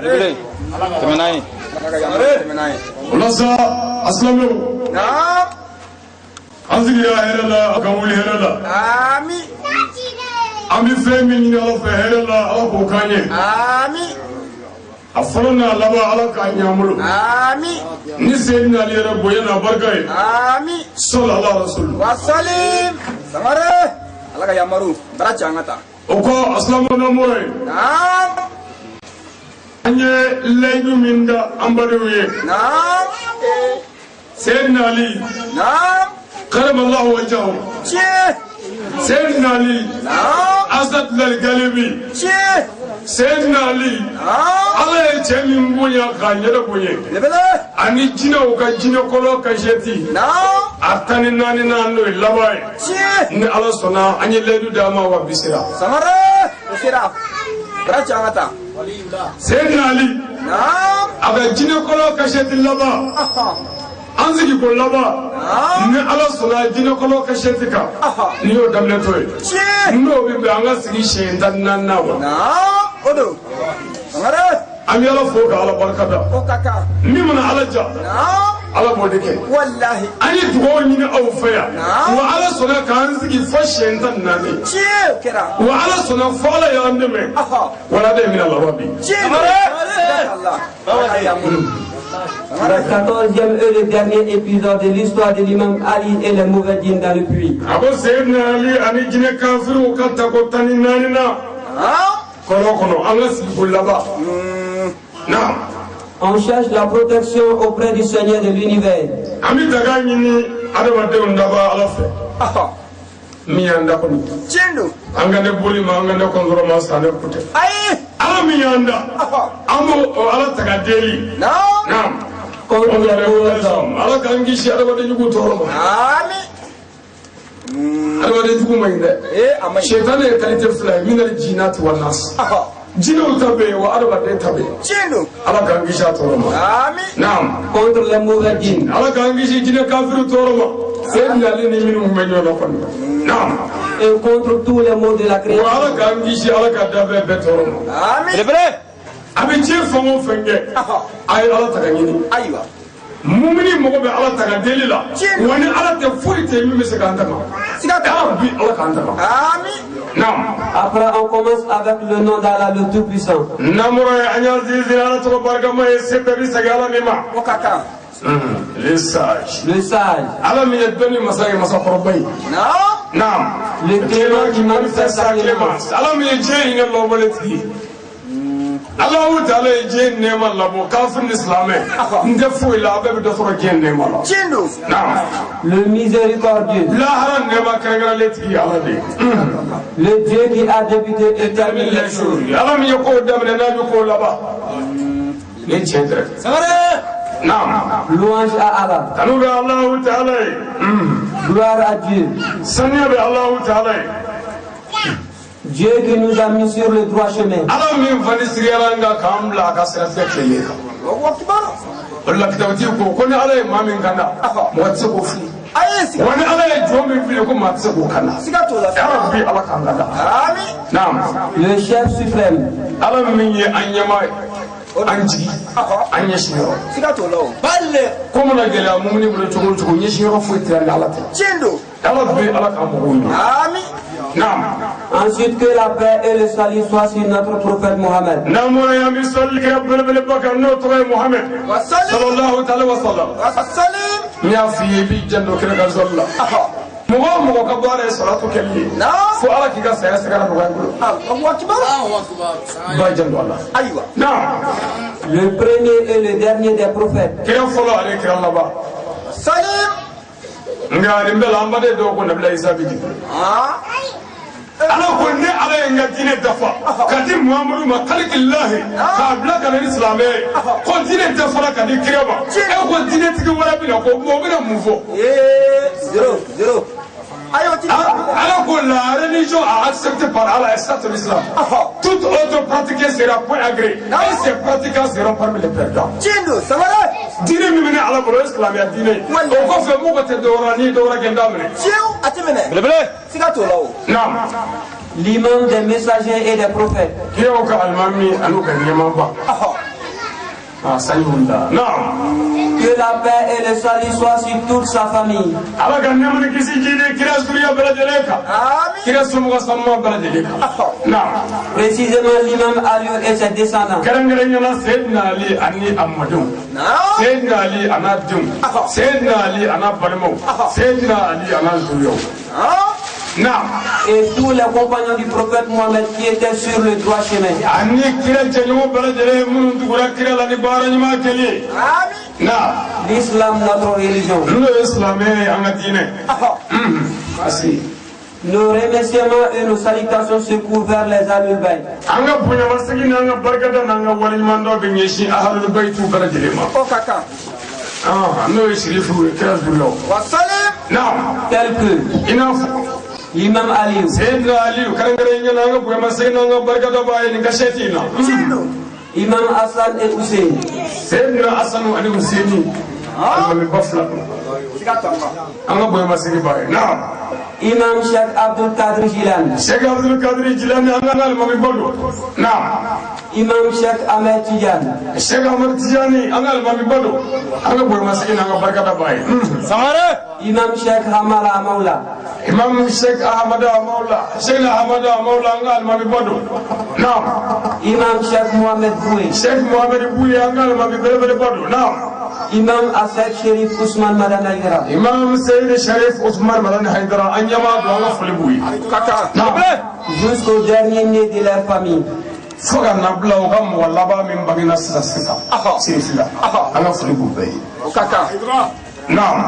Belebele. Tɛmɛ n'a ye. Tɛmɛ n'a ye. O la sa, a silamɛw, Naam. an sigira hɛrɛ la, ka wuli hɛrɛ la. Ami. An bɛ fɛn min ɲini Ala fɛ hɛrɛ la, Ala k'o k'an ye. Ami. A fɔlɔ n'a laban, Ala k'a ɲɛ an bolo. Ami. Ni Seyidina Ali yɛrɛ bonya n'a barika ye. Ami. Sɔli ala rasul. Wasalim. Sangare. Ala ka yamaru. Bara ci an ka taa. O kɔ, a silamɛw, n'an bɔra yen, Naam. an ye layidu min da an badenw ye, Naam. Seyidina Ali Naam. karamallahu wajahu, Tiɲɛ. Seyidina Ali Naam. Asadulal Galibi, Tiɲɛ. Seyidina Ali, Naam. Ala ye cɛ min bonya k'a ɲɛdɛ bonya, Belebele. ani jinɛw ka jinɛkɔlɔ kasɛti Naam. a 14 n'o ye laban ye, Tiɲɛ. ni Ala sɔnna, an ye layidu d'a ma, wa bisira. Sangare. O sera. Bara ci an ka taa. Seyidina Ali, Naam. a ka jinɛkɔlɔ kasɛti laban, Ahan. an sigi ko laban, Naam. ni Ala sɔnna, jinɛkɔlɔ kasɛti kan, Ahan. ni y'o daminɛ to ye, Tiɲɛ. n'o bɛ bɛn an ka sigi siɲɛ 14 ma. Naam. O don. Sangare. An bɛ Ala fo ka Ala barika da. O ka kan. Min mana Ala ja, Naam. Ala b'o de kɛ. Wallahi. An ye dugawu ɲini aw fɛ yan, Naam. wa Ala sɔnna k'an sigi fo siɲɛ 14. Tiɲɛ o kɛra. Wa Ala sɔnna fo Ala y'an dɛmɛ. Ahan. Wala de mina laban bi. Tiɲɛ don. Allah. Ala ka yamaru. Le 14e et le dernier épisode de l'histoire de l'imam Ali et les mauvais djinns dans le puits. A ko Seyidina Ali ani jinɛ kafiriw ka tako 14 na Naam. kɔlɔn kɔnɔ, an ka sigi ko laban na. On cherche la protection auprès du Seigneur de l'univers, An bɛ daga ɲini adamadenw daba Ala fɛ, Ahan. min y'an da kɔni. Tiɲɛ don. An ka ne boli ma, an ka ne kɔntɔrɔ ma san ne ko tɛ. Ayi. Ala min y'an da, Ahan. an b'o o Ala ta ka deli. Naam. Naam. Contre les mauvais hommes. Ala k'an kisi adamaden jugu tɔɔrɔ ma. Ami. Adamaden jugu man ɲi dɛ. Ee, a ma ɲi. Sɛtanɛ ye qualité fila ye: minal jinnati wa nas. Ahan. Jinɛw ta bɛ yen, wa adamaden ta bɛ yen. Tiɲɛ don. Ala k'an kisi a tɔɔrɔ ma. Ami. Naam. Contre les mauvais djinns. Ala k'an kisi jinɛ kafiri tɔɔrɔ ma, Seyidina Ali ni minnu tun bɛ ɲɔgɔn na kɔni. Naam. Et contre tous les maux de la Wa création. Ala k'an kisi Ala ka danfɛn bɛɛ tɔɔrɔ ma. Ami. Belebele. A bɛ diɲɛ fɛn o fɛn kɛ, Ahan. a ye Ala ta ka ɲini. Ayiwa. Mumini mago bɛ Ala ta ka deli la. Tiɲɛ. Wa ni Ala tɛ, foyi tɛ yen min bɛ se k'an tanga. Siga t'a la. Ya Rabbi, Ala k'an tanga. Ami. Naam. Après, on commence avec le nom d'Allah le Tout-Puissant, N'an bɔra yen, an y'an sinsin Ala tɔgɔ barikama ye, se bɛɛ bɛ segin Ala min ma. O ka kan. Le sage. Le sage, Ala min ye dɔnni masa ye, masakɔrɔba ye. Naam. Naam. Le clément qui manifeste sa clémence, Ala min ye diɲɛ hinɛ lɔbɔlen tigi ye. Alahu taala ye diɲɛ nɛɛma labɔ kafiri ni silamɛ. N tɛ foyi la, a bɛɛ bɛ dɔ sɔrɔ diɲɛ nɛɛma la. Tiɲɛ don. Naam. Le miséricordieux, Lahara nɛɛma kɛrɛnkɛrɛnlen tigi ye Ala de ye. Le Dieu qui a débuté et termine les choses, Ala min ye kow daminɛ, n'a bɛ kow laban. Ni tiɲɛ tɛ. Sangare. Naam. Louange à Allah, Tanu bɛ Alahu taala ye. Gloire à Dieu, Saniya bɛ Alahu taala ye. Dieu qui nous a mis sur le droit chemin, Ala min fani sigiyara an kan k'an bila a ka siratigɛ tilennen kan. Allahu akbar. O de la kitabutigi ko ni Ala ye maa min kanda, mɔgɔ tɛ se k'o fili. Ayi, siga. Wa ni Ala ye jɔn min fili, ko maa tɛ se k'o kanda. Siga t'o la. Ya Rabbi, Ala k'an kanda. Ami. Naam. Le chef suprême, Ala min ye an ɲɛmaa ye, an jigi, Ahan. an ɲɛsinyɔrɔ. Siga t'o la o. Ko mana gɛlɛya mumuni bolo cogo o cogo, ɲɛsinyɔrɔ foyi tɛ ni Ala tɛ. Tiɲɛ don. Ala bɛ Ala k'an mɔgɔw ɲɛ. Ami. Naam. Ensuite, que la paix et le salut soient sur notre prophète Mohammed, N'an bɔra yen, an bɛ sɔli kɛ belebeleba kan, n'o tɔgɔ ye Muhamɛd Wasalim. sallallahu taala wa sallam. Wasalim. N y'a f'i ye, i b'i janto kira ka sɔli la. Ahan. Mɔgɔ o mɔgɔ ka baara ye salatu kɛli ye, Naam. fo Ala k'i ka saya sɛgɛrɛ nɔgɔya i bolo. Allahu akbar. Ba janto a la. Ayiwa. Naam. Le premier et le dernier des prophètes, Kira fɔlɔ ale kira laban. Salim. Nka nin bɛɛ la, an baden dɔw ko Nabila Isa bɛ jigin. Ah. Ala ko ne Ala ye n ka diinɛ dafa ka di Muhamadu ma kalikilahi, k'a bila ka na ni silamɛ ye, ko diinɛ dafara ka di kira ma. E ko diinɛtigi wɛrɛ bɛ na, ko o bɛna mun fɔ? Ee, zéro, zéro. Ayi, o ti. Ala ko la religion a accepté par Allah est certes l'islam. Toute autre pratique sera point agréée et ses pratiquants seront parmi les perdants. Tiɲɛ don, Sangare. Diinɛ min bɛ ne Ala bolo, o ye silamɛya diinɛ ye. O kɔfɛ, mɔgɔ tɛ dɔwɛrɛ la, n'i ye dɔwɛrɛ kɛ, n t'a minɛ. Fiyewu, a ti minɛ. Belebele. Siga t'o la o. Naam. L'imam des messagers et des prophètes, Kiraw ka alimami an'u ka ɲɛmaaba. Ɔhɔ. Sayunda naam. Que la paix et le salut soient sur toute sa famille. Ala ka nɛɛma ni kisi jidi kira zuriya bɛɛ lajɛlen kan. Amin. Kira somɔgɔ sanuman bɛɛ lajɛlen kan. Naam. Précisément l'imam Ali et ses descendants. Kɛrɛnkɛrɛnnenya Seyidina Ali ani a mɔdenw. Naam. Seyidina Ali a n'a denw. Seyidina Ali a n'a balimaw. Seyidina Ali a n'a zuriyaw. Naam. Naam. Et tous les compagnons du prophète Mohammed qui étaient sur le droit chemin. Ani kira jɛɲɔgɔn bɛɛ lajɛlen minnu tugura kira la ni baara ɲuman kɛli ye. Amin. Naam. L'islam, notre religion. N'o ye silamɛ ye an ka diinɛ. Kasi. Nos remerciements et nos salutations se courent vers les Ahlul Bayt. An ka bonyamasegin n'an ka barikada n'an ka waleɲumandɔn bɛ ɲɛsin ahalul bayitu bɛɛ lajɛlen ma. O ka kan. N'o ye sirifu ye kira zuriyaw. Wasalim. Naam. Tels que I n'a fɔ. l'imam Ali, Seyidina Aliyu kɛrɛnkɛrɛnnenya la an ka bonyamasegin n'an ka barikada b'a ye nin kasɛti in na. Tiɲɛ. Imam Hassan et Hussein, Seyidina Hasanu ani Huseni alimamiba fila don. Siga t'an ma. An ka bonyamasegin b'a ye. Naam. Imam Cheikh Abdul Qadir Jilani, Cheikh Abdul Qadir Jilani an ka alimamiba don. Naam. Imam Cheikh Ahmed Tidiane, Cheikh Ahmad Tijani an ka alimamiba don. An ka bonyamasegin n'an ka barikada b'a ye. Sangare. Imam Cheikh Hamala Maula, Imam Cheikh Ahmad Maula, Cheikh Ahmad Maula an ka alimamiba don. Naam. Imam Cheikh Mohamed Boué, Cheikh Mohamed Bouye an ka alimami belebeleba don. Naam. Imam Assed Sherif Ousmane Madani Haïdara, Imam Seyid Sharif Ousmane Madani Haïdara an ɲɛmaa don, an ka foli b'u ye. O ka kan. Naam. Jusqu'au dernier né de leur famille. Fo ka na bila u ka mɔgɔ laban min bangena sisan sisan sirifi la, an ka foli b'u bɛɛ ye. O ka kan. Naam.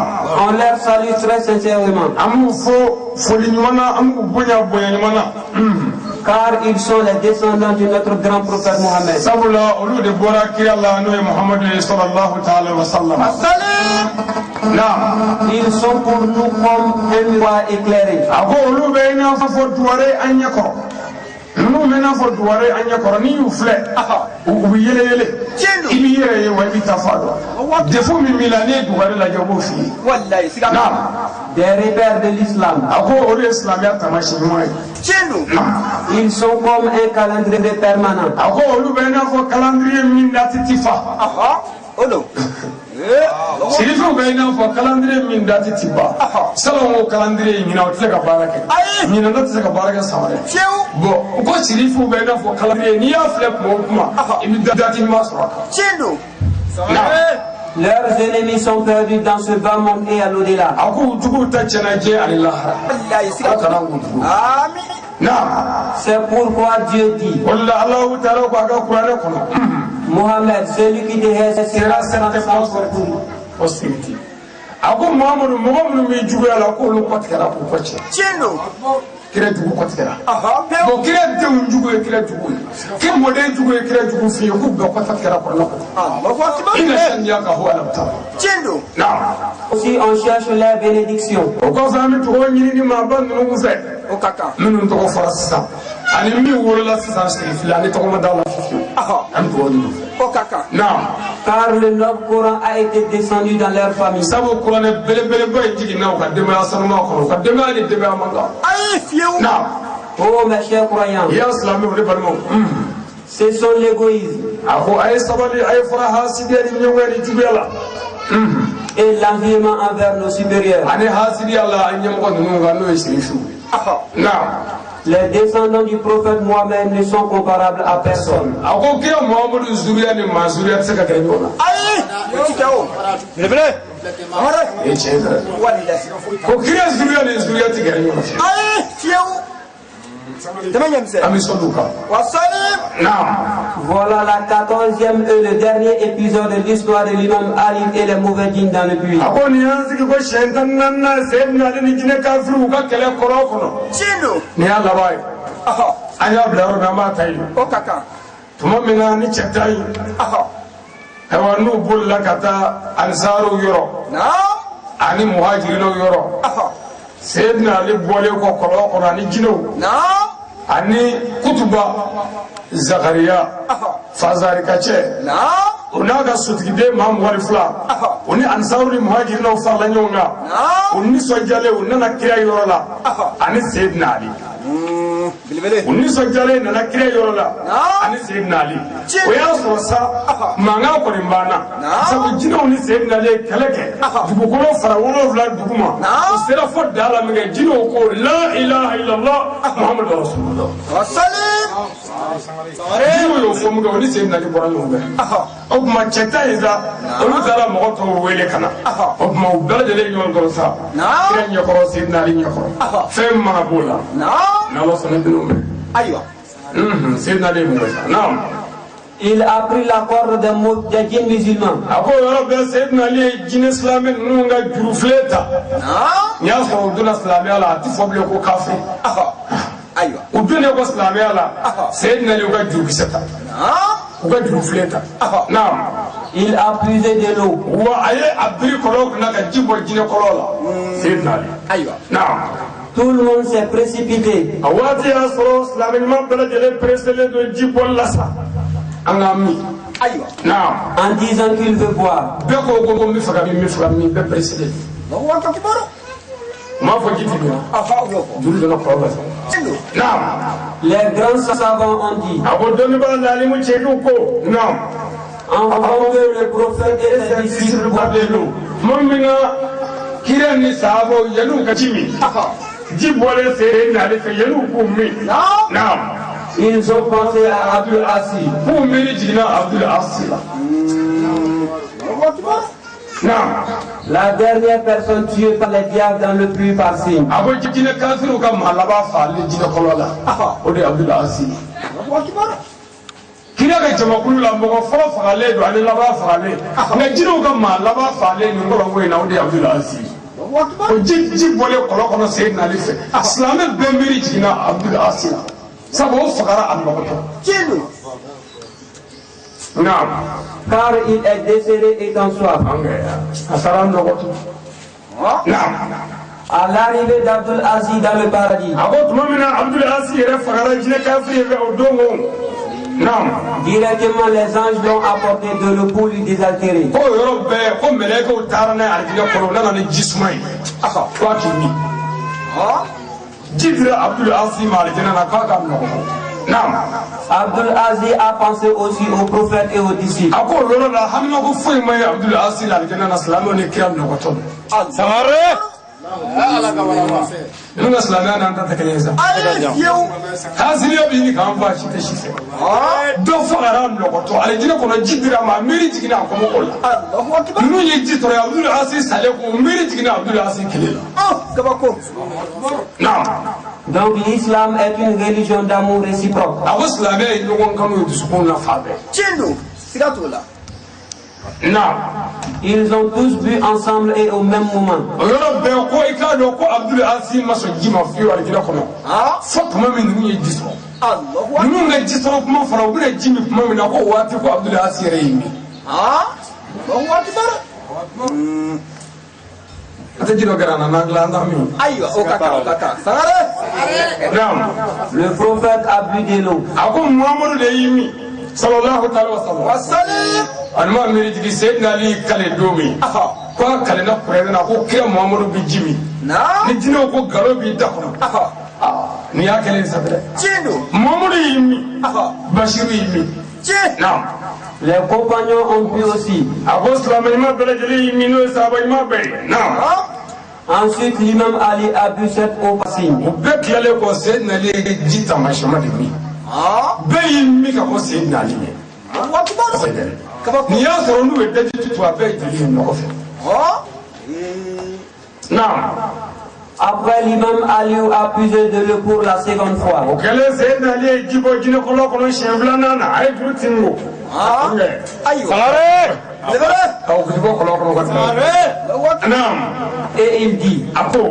On leur salue très sincèrement, An b'u fo foli ɲuman na, an b'u bonya bonya ɲuman na. Car ils sont les descendants de notre grand prophète Mohammed. Sabula olu de bɔra kira la, n'o ye Muhamadu ye sallallahu ta'ala wa sallam. Wasalim. Naam. Ils sont pour nous comme un miroir éclairé. A ko olu bɛ i n'a fɔ duware an ɲɛ kɔrɔ. Ninnu bɛ i n'a fɔ duware an ɲɛ kɔrɔ, n'i y'u filɛ, u bɛ yɛlɛ yɛlɛ. Tiɲɛ. I b'i yɛrɛ ye wa i b'i ta fa dɔn. Défaut min b'i la, n'i ye duware lajɛ, o b'o f'i ye. Wallahi siga. Naam. Des repères de l'islam. A ko olu ye silamɛya taamasiyɛn ɲuman ye. Tiɲɛ don. Ils sont comme un calendrier permanent. A ko olu bɛ i n'a fɔ calendrier min date ti fa. Ɔhɔ, o don. Ee. Sirifiw bɛ i n'a fɔ calendrier min date ti ban. Salon ko calendrier ɲinan o tɛ se ka baara kɛ. Ayi. Ɲinan dɔ tɛ se ka baara kɛ san wɛrɛ. Fiyewu. Bon, ko sirifiw bɛ i n'a fɔ calendrier, n'i y'a filɛ tuma o tuma, i bɛ date ɲuman sɔrɔ a kan. Tiɲɛ don. Naam. Leurs ennemis sont perdus dans ce bas monde et à l'au-delà. A ko juguw ta tiɲɛna diɲɛ ani lahara. Wallahi siga. Ala kana k'u jugu. Amin. Naam. C'est pourquoi Dieu dit, O de la Alahu taala ko a ka kuranɛ kɔnɔ. Mohammed, celui qui te hait sera sera certainement sans pourri. postérité. A ko Muhamadu, mɔgɔ minnu b'i juguya la, k'olu kɔ tigɛra k'u kɔ tiɲɛ. Tiɲɛ don. Kira jugu kɔ tigɛra. Ɔhɔ, pewu. Bon, kira denw jugu ye kira jugu ye. Kira mɔden jugu ye kira jugu f'i ye k'u bɛɛ kɔ tigɛra kuranɛ kɔnɔ. Allahu akbar. Inna shaniyaka huwa al-abtar. Tiɲɛ don. Naam. Si on cherche leur bénédiction, O kɔfɛ an bɛ tɔgɔ ɲini ni maaba ninnu fɛ. O ka kan. Minnu tɔgɔ fɔra sisan ani min wolola sisan sirifila ani tɔgɔ ma d'a la fiyewu. Ɔhɔ. An bɛ tɔgɔ ɲini u fɛ. O ka kan. Naam. Car le noble Coran a été descendu dans leur famille. Sabu kuranɛ belebeleba in jiginna u ka denbaya sanuman kɔnɔ, u ka denbaya ni denbaya man kan. Ayi, fiyewu. Naam. Oh mes chers croyants, I y'a silamɛw, ne balimaw. Cessons l'égoïsme A ko a ye sabali, a ye fara hasidiya ni ɲɛngoya ni juguya la. Et l'enviement envers nos supérieurs. Ani hasidiya la an ɲɛmɔgɔ ninnu kan, n'o ye sirifiw ye. Ɔhɔ. Naam. Les descendants du prophète Mohammed ne sont comparables à personne. A ko kira Muhamadu zuriya ni maa zuriya tɛ se ka kɛ ɲɔgɔn na. Ayi, o ti kɛ o. Belebele. Amara. O ye tiɲɛ ye dɛ. Wallahi. Ko kira zuriya ni zuriya tɛ kɛ ɲɔgɔn fɛ. Ayi, fiyewu. Dɛmɛ ɲɛmisɛn. An bɛ sɔn u kan. Wasalim. Naam. Voilà la 14e et le dernier épisode de l'histoire de l'imam Ali et les mauvais djinns dans le puits. A ko nin y'an sigi ko siɲɛ 14nan, Seyidina Ali ni jinɛ kafiriw ka kɛlɛ kɔrɔ kɔnɔ. Tiɲɛ don. Nin y'a laban ye. Ɔhɔ. An y'a bila yɔrɔ min, an b'a ta yen. O ka kan. Tuma min na ni cɛ ta yen, Ɔhɔ. ayiwa, n'u bolila ka taa ansaruw yɔrɔ Naam. ani muhajirinaw yɔrɔ, Ɔhɔ. Seyidina Ali bɔlen kɔ kɔlɔn kɔnɔ ani jinɛw Naam. ani Kutuba Zakariya Ɔhɔ. Fazarika cɛ, Naam. o n'a ka sotigiden maa 22, o ni ansaru ni muhajirinaw farala ɲɔgɔn kan. Naam. O nisɔndiyalen, u nana kira yɔrɔ la ani Seyidina Ali. Belebele. U nisɔndiyalen nana kira yɔrɔ la Naam. ani Seyidina Ali. Tiɲɛ. O y'a sɔrɔ sa. Mankan kɔni banna, sabu jinɛw ni Seydina Ali ye kɛlɛ kɛ dugukolo fara 7 dugu ma. U sera fo da la min kɛ, jinɛw ko la ilaha illallah Muhammadu rasulullah. Jinɛw y'o fɔ min kɛ, o ni Seydina Ali bɔra ɲɔgɔn fɛ. O tuma cɛ ta in sa, olu taara mɔgɔ tɔw wele ka na. O tuma u bɛɛ lajɛlen ye ɲɔgɔn sɔrɔ sa kira ɲɛkɔrɔ, Seydina Ali ɲɛkɔrɔ. Fɛn mana b'o la, n'Ala sɔnna, i bɛn'o mɛn. Ayiwa. Seydina Ali ye mun kɛ sa? Naam. Il a pris la corde des djinns musulmans. A ko o yɔrɔ bɛɛ, Seydina Ali ye jinɛ silamɛ ninnu ka jurufilen ta. N'i y'a sɔrɔ u donna silamɛya la, a ti fɔ bilen ko kafiri. U donnen ko silamɛya la, Seydina Ali y'u ka jurukisɛ ta, u ka jurufilen ta. Naam. Il a puisé de l'eau. Wa a ye a biri kɔlɔn kunna ka ji bɔ jinɛ kɔlɔn la, Seydina Ali. Naam. Tout le monde s'est précipité. A waati y'a sɔrɔ silamɛ ɲuman bɛɛ lajɛlen pereselen don ji bɔli la sa, an k'an min. Naam. En disant qu'il veut boire. Bɛɛ ko n bɛ fɛ ka min, n bɛ fɛ ka min, bɛɛ pereselen. U m'a fɔ ji ti min, juru donna kɔlɔn la sa. Naam. Les grands savants ont dit, A ko dɔnnibaa lalimu cɛkiw ko naam. avant que le prophète et ses disciples boivent de l'eau, Tuma min na kira ni sahabaw yan'u ka ji min, ji bɔlen Seydina Ali fɛ, yan'u k'u min, naam, ils ont pensé à Abdul Asi. K'u miiri jiginna Abdul Asi la. Naam. La dernière personne tuée par les diables dans le puits par signe. A ko jinɛ kafiriw ka maa laban fagali jinɛ kɔlɔn la, o de ye Abdul Asi ye. Kira ka jamakulu la, mɔgɔ fɔlɔ fagalen don ani laban fagalen, nka jinɛw ka maa laban fagalen nin kɔlɔnko in na, o de ye Abdul Asi ye. O ji bɔlen kɔlɔn kɔnɔ Seydina Ali fɛ, silamɛ bɛɛ miiri jiginna Abdul Asi la, sabu o fagara a nɔgɔtɔ. Naam. Car il est décédé étant soif. A sara nɔgɔtɔ. Naam. À l'arrivée d'Abdul Aziz dans le paradis, A ko tuma min na Abdul Asi yɛrɛ fagara jinɛ kafiri fɛ o don o, naam, directement les anges l'ont apporté de l'eau pour lui désaltérer. Ko o yɔrɔ bɛɛ, ko mɛlɛkɛw taara n'a ye alijinɛ kɔnɔ, u nana ni ji suma ye ko a k'i min. Ji dira Abdul Asi ma alijinɛ na k'a ka nɔgɔ. Naam. Abdul Aziz a pensé aussi au prophète et aux disciples. A ko o yɔrɔ la, haminako foyi ma ye Abdul Asi la alijinɛ na, silamɛw ni kira nɔgɔtɔ. Sangare. Ninnu ka silamɛya n'an ta tɛ kelen ye sa. Hasiriya bɛ ɲini k'an fa, si tɛ si fɛ. Dɔ fagara nɔgɔtɔ alijinɛ kɔnɔ, ji dira a ma, a miiri jiginna a kɔmɔgɔw la. Ninnu ye ji tɔrɔ ye, Abdul Asi salen ko miiri jiginna Abdul Asi kelen la. Naam. Donc l'islam est une religion d'amour réciproque. A ko silamɛya ye ɲɔgɔn kanu ye dusukun na fan bɛɛ. Naam. Ils ont tous bu ensemble et au même moment. O yɔrɔ bɛɛ, ko i k'a dɔn ko Abdul Asi ma sɔn ji ma fiyewu alijinɛ kɔnɔ fo tuma min ninnu ye ji sɔrɔ. Ninnu ka ji sɔrɔ kuma fɔra, u bɛna ji min tuma min na, ko o waati ko Abdul Asi yɛrɛ y'i min. A tɛ ji dɔ gɛrɛ an na n'an dilan, an t'a min. Naam. Le prophète a bu de l'eau. A ko Muhamadu de y'i min, sallallahu taala wa sallam. Ani ma miiri jigin Seydina Ali y'i kale don min, ko a kalenna kuranɛ na ko kira Muhamadu bɛ ji min, ni jinɛw ko nkalon b'i da kɔnɔ, nin y'a kɛlen ye sa dɛ. Muhamadu y'i min, Basiru y'i min. Naam. Les compagnons ont bu aussi. A ko silamɛ ɲuman bɛɛ lajɛlen y'i min, n'o ye sahaba ɲuman bɛɛ ye. Naam. Ensuite, l'imam Ali a bu cette eau par signe. U bɛɛ tilalen kɔ, Seydina Ali ye ji taamasiyɛnma de min. Bɛɛ y'i min ka kɔ Seydina Ali ɲɛ. Nin y'a sɔrɔ n'u ye daji tutu, a bɛɛ ye joli ye ɲɔgɔn fɛ. Naam. Après, l'imam Ali a puisé de l'eau pour la seconde fois. O kɛlen, Seydina Ali ye ji bɔ jinɛkɔlɔn kɔnɔ siɲɛ filanan na, a ye juru tin ko. Sangare. Ka o bɔ kɔlɔn kɔnɔ ka tɛmɛ. Naam. Et il dit, A ko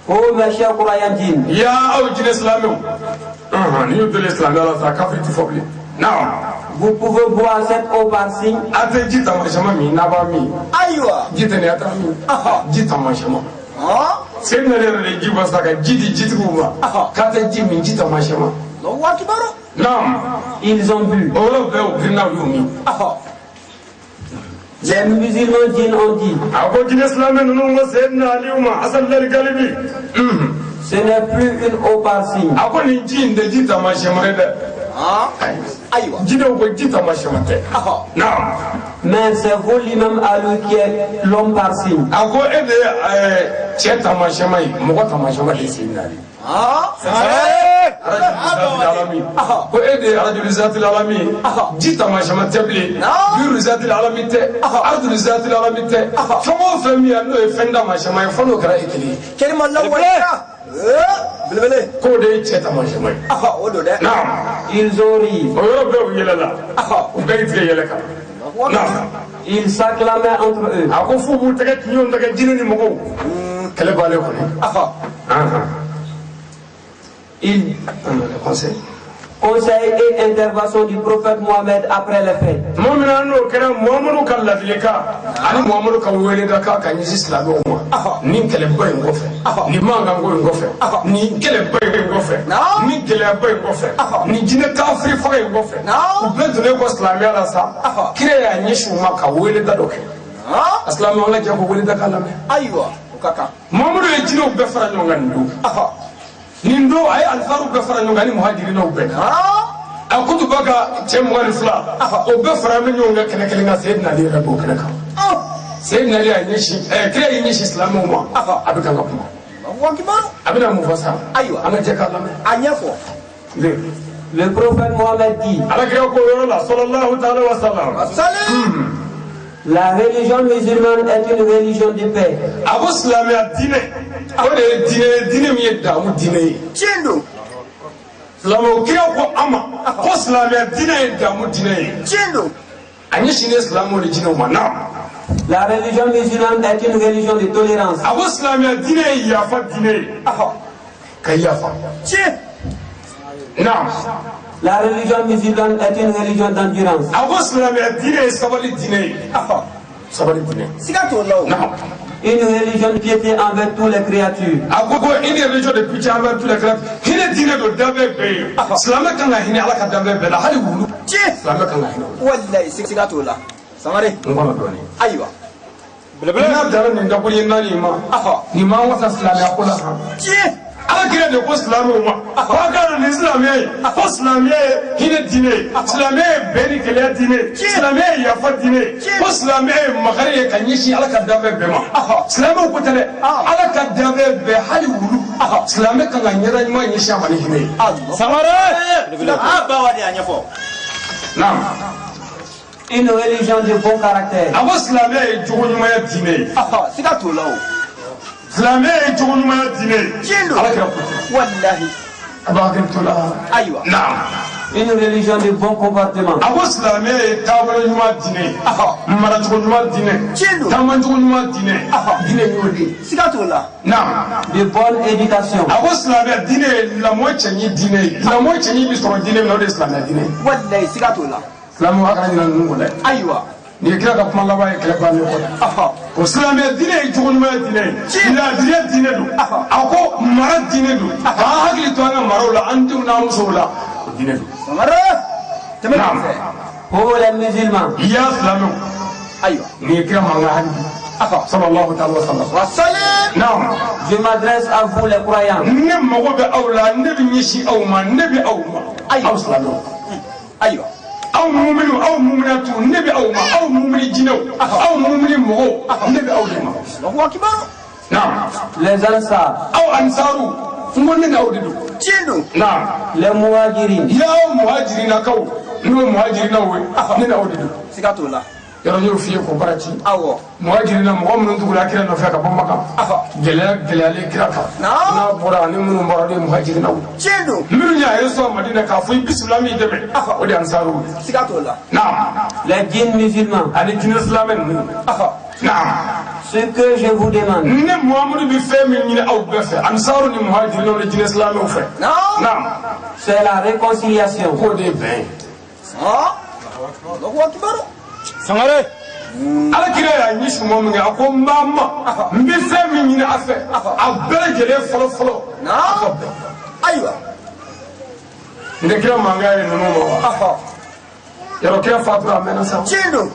Oh mes chers croyants djinns, ya aw jinɛ silamɛw, ni y'u deli silamɛya la sa, kafiri ti fɔ bilen. Naam. Vous pouvez boire cette eau par signe. A tɛ ji taamasiyɛnma min, n'a b'a min. Ji tɛ nin, a t'a min. Ji taamasiyɛnma. Seydina Ali yɛrɛ de ye ji bɔ sa ka ji di jitigiw ma k'a tɛ ji min, ji taamasiyɛnma. Naam. Ils ont bu. O yɔrɔ bɛɛ, u girinna, u y'u min. Les musulmans djinns ont dit, A ko jinɛ silamɛ ninnu ko Seydina Aliyu ma asalilali galibi. Ce n'est plus une eau par signe. A ko nin ji in tɛ ji taamasiyɛnma ye dɛ. Ayiwa. Jinɛw ko ji taamasiyɛn tɛ. Naam. Mais c'est vous, l'imam Ali, qui est l'homme par signe. A ko e de ye cɛ taamasiyɛn ye, mɔgɔ taamasiyɛn de ye Seyidina Ali. Sangare. Alami ko e de ye arajuli zatil alami ye, ji taamasiyɛn tɛ bilen, biiru zatil alami tɛ, arajuli zatil alami tɛ, fɛn o fɛn min ye n'o ye fɛn taamasiyɛn ye, fo n'o kɛra e kelen ye. Kelima lawaleya. Belebele. K'o de ye cɛ taamasiyɛn ye. O don dɛ. Naam. Ils ont ri. O yɔrɔ bɛɛ u yɛlɛla, u bɛɛ y'i tigɛ yɛlɛ kan. Naam. Ils s'acclamaient entre eux. A ko f'u b'u tɛgɛ ɲɔgɔn tɛgɛ, jinɛ ni mɔgɔw, kɛlɛ b'ale kɔnɔ. Ils Conseil. Conseil et intervention du prophète Mohammed après les faits. Tuma min na n'o kɛra, Muhamadu ka ladilikan ani Muhamadu ka weledakan ka ɲɛsin silamɛw ma, nin kɛlɛba in kɔfɛ, nin mankanko in kɔfɛ, nin kɛlɛba in kɔfɛ, nin gɛlɛyaba in kɔfɛ, nin jinɛ kafiri faga in kɔfɛ, u bɛɛ donnen kɔ silamɛya la sa, kira y'a ɲɛsin u ma ka weleda dɔ kɛ. A silamɛw, an ka jɛ ko weledakan lamɛn. Ayiwa, o ka kan. Muhamadu ye jinɛw bɛɛ fara ɲɔgɔn kan nin don. Nin don, a ye alifaru bɛɛ fara ɲɔgɔn kan ani muhajirinaw bɛɛ. A kutuba ka cɛ 22, o bɛɛ fara bɛ ɲɔgɔn kan kɛnɛ kelen kan. Seyidina Ali yɛrɛ b'o kɛnɛ kan. Seyidina Ali y'a ɲɛsin, kira y'i ɲɛsin silamɛw ma, a bɛ kan ka kuma. A bɛna mun fɔ sa? Ayiwa. An ka jɛ k'a lamɛn. A ɲɛfɔ. Le prophète Mohammed dit: Ala kira ko yɔrɔ la, sallallahu ta'ala wa sallam. Salim. La religion musulmane est une religion de paix. A ko silamɛya diinɛ, o de ye diinɛ ye, diinɛ min ye damu diinɛ ye. Tiɲɛ don. Silamɛw, kira ko an ma ko silamɛya diinɛ ye damu diinɛ ye. Tiɲɛ don. A ɲɛsinnen silamɛw ni jinɛw ma. Naam. La religion musulmane est une religion de tolérance. A ko silamɛya diinɛ ye yafa diinɛ ye, ka yafa. Tiɲɛ. Naam. La religion musulmane est une religion d'endurance. A ko silamɛya diinɛ ye sabali diinɛ ye, sabali diinɛ. Siga t'o la o. Naam. Une religion de piété envers toutes les créatures. A ko une religion de pitié envers tous les créatures. Hinɛ diinɛ don danfɛn bɛɛ ye. Silamɛ kan ka hinɛ Ala ka danfɛn bɛɛ la, hali wulu. Tiɲɛ. Silamɛ kan ka hinɛ o la. Walayi, siga t'o la. Sangare. N kɔnɔ dɔɔnin. Ayiwa. N'a dara nin dakuru ye naani in ma, nin m'an wasa silamɛya ko la han. Tiɲɛ. Ala kira de ko silamɛw ma ko a ka na nin silamɛya ye, ko silamɛya ye hinɛ diinɛ ye, silamɛya ye bɛn ni kɛlɛya diinɛ ye, silamɛya ye yafa diinɛ ye, ko silamɛya ye makari ye ka ɲɛsin Ala ka danfɛn bɛɛ ma. Silamɛw ko tɛ dɛ, Ala ka danfɛn bɛɛ, hali wulu, silamɛ kan ka ɲɛda ɲuman ɲɛsin a ma ni hinɛ ye. Sangare. A ba wa de a ɲɛfɔ. Naam. Une religion de bon caractère. A ko silamɛya ye jogo ɲumanya diinɛ ye. Siga t'o la o. Silamɛya ye jogo ɲumanya diinɛ ye. Tiɲɛ don. Ala kira ko ten. Walahi. A b'a hakili to la. Ayiwa. Naam. Une religion de bon comportement. A ko silamɛya ye taabolo ɲuman diinɛ ye, maracogo ɲuman diinɛ, Tiɲɛ don. taamacogo ɲuman diinɛ, diinɛ y'o de ye. Siga t'o la. Naam. De bonne éducation. A ko silamɛya diinɛ ye lamɔ cɛɲi diinɛ ye. Lamɔ cɛɲi bɛ sɔrɔ diinɛ min na, o de ye silamɛya diinɛ ye. Walayi, siga t'o la. Silamɛw, a kana ɲinɛ ninnu kɔ dɛ. Ayiwa. Nin ye kira ka kuma laban ye kɛlɛ bannen kɔ. O silamɛya diinɛ ye jogo ɲumanya diinɛ ye, laadiriya diinɛ don. A ko mara diinɛ don, k'an hakili to an ka maraw la, an denw n'an musow la, o diinɛ don. Sangare. Tɛmɛ Naam. nin fɛ. Pour les musulmans, Ya silamɛw, Ayiwa. nin ye kira mankan hali bi, sallallahu ta'ala wa sallam. Wa salim. Naam. je m'adresse à vous les croyants. Ne mago bɛ aw la, ne bɛ ɲɛsin aw ma, ne bɛ aw ma, aw silamɛw. Ayiwa. Aw muminu, aw muminatu, ne bɛ aw ma, aw mumini jinɛw, aw mumini mɔgɔw, ne bɛ aw de ma. Allahu akibaru. Naam. Les Ansar, Aw ansaru, n ko ne n'aw de don. Tiɲɛ don. Naam. les Muhajirin, Ya aw muhajirinakaw, n'o muhajirinaw ye, ne n'aw de don. Siga t'o la. Yɔrɔ n y'o f'i ye k'o bara ci. Awɔ. Muhajirina, mɔgɔ minnu tugura kira nɔfɛ ka bɔ Makan, gɛlɛya gɛlɛyalen kira kan, Naam. n'a bɔra ani minnu bɔra, o de ye muhajirinaw ye. Tiɲɛ don. Minnu y'a yɛrɛ sɔrɔ Madina k'a fɔ i bisimila min dɛmɛ, o de ye ansaruw ye. Siga t'o la. Naam. Les djinns musulmans, Ani jinɛ silamɛ ninnu. Naam. ce que je vous demande, Ne Muhamadu bɛ fɛn min ɲini aw bɛɛ fɛ, ansaru ni muhajirinaw ni jinɛ silamɛw fɛ. Naam. Naam. C'est la réconciliation. K'o de ye bɛn ye. Allahu akibaru. Sangare. Ala kira y'a ɲɛsin mɔgɔ min kɛ, a ko n b'a ma, n bɛ fɛn min ɲini a fɛ, a bɛɛ lajɛlen fɔlɔ fɔlɔ, a ka bɛn. Ayiwa. N tɛ kira mankan ye ninnu ma wa? Yɔrɔ kira fatura a mɛnna sa. Tiɲɛ don.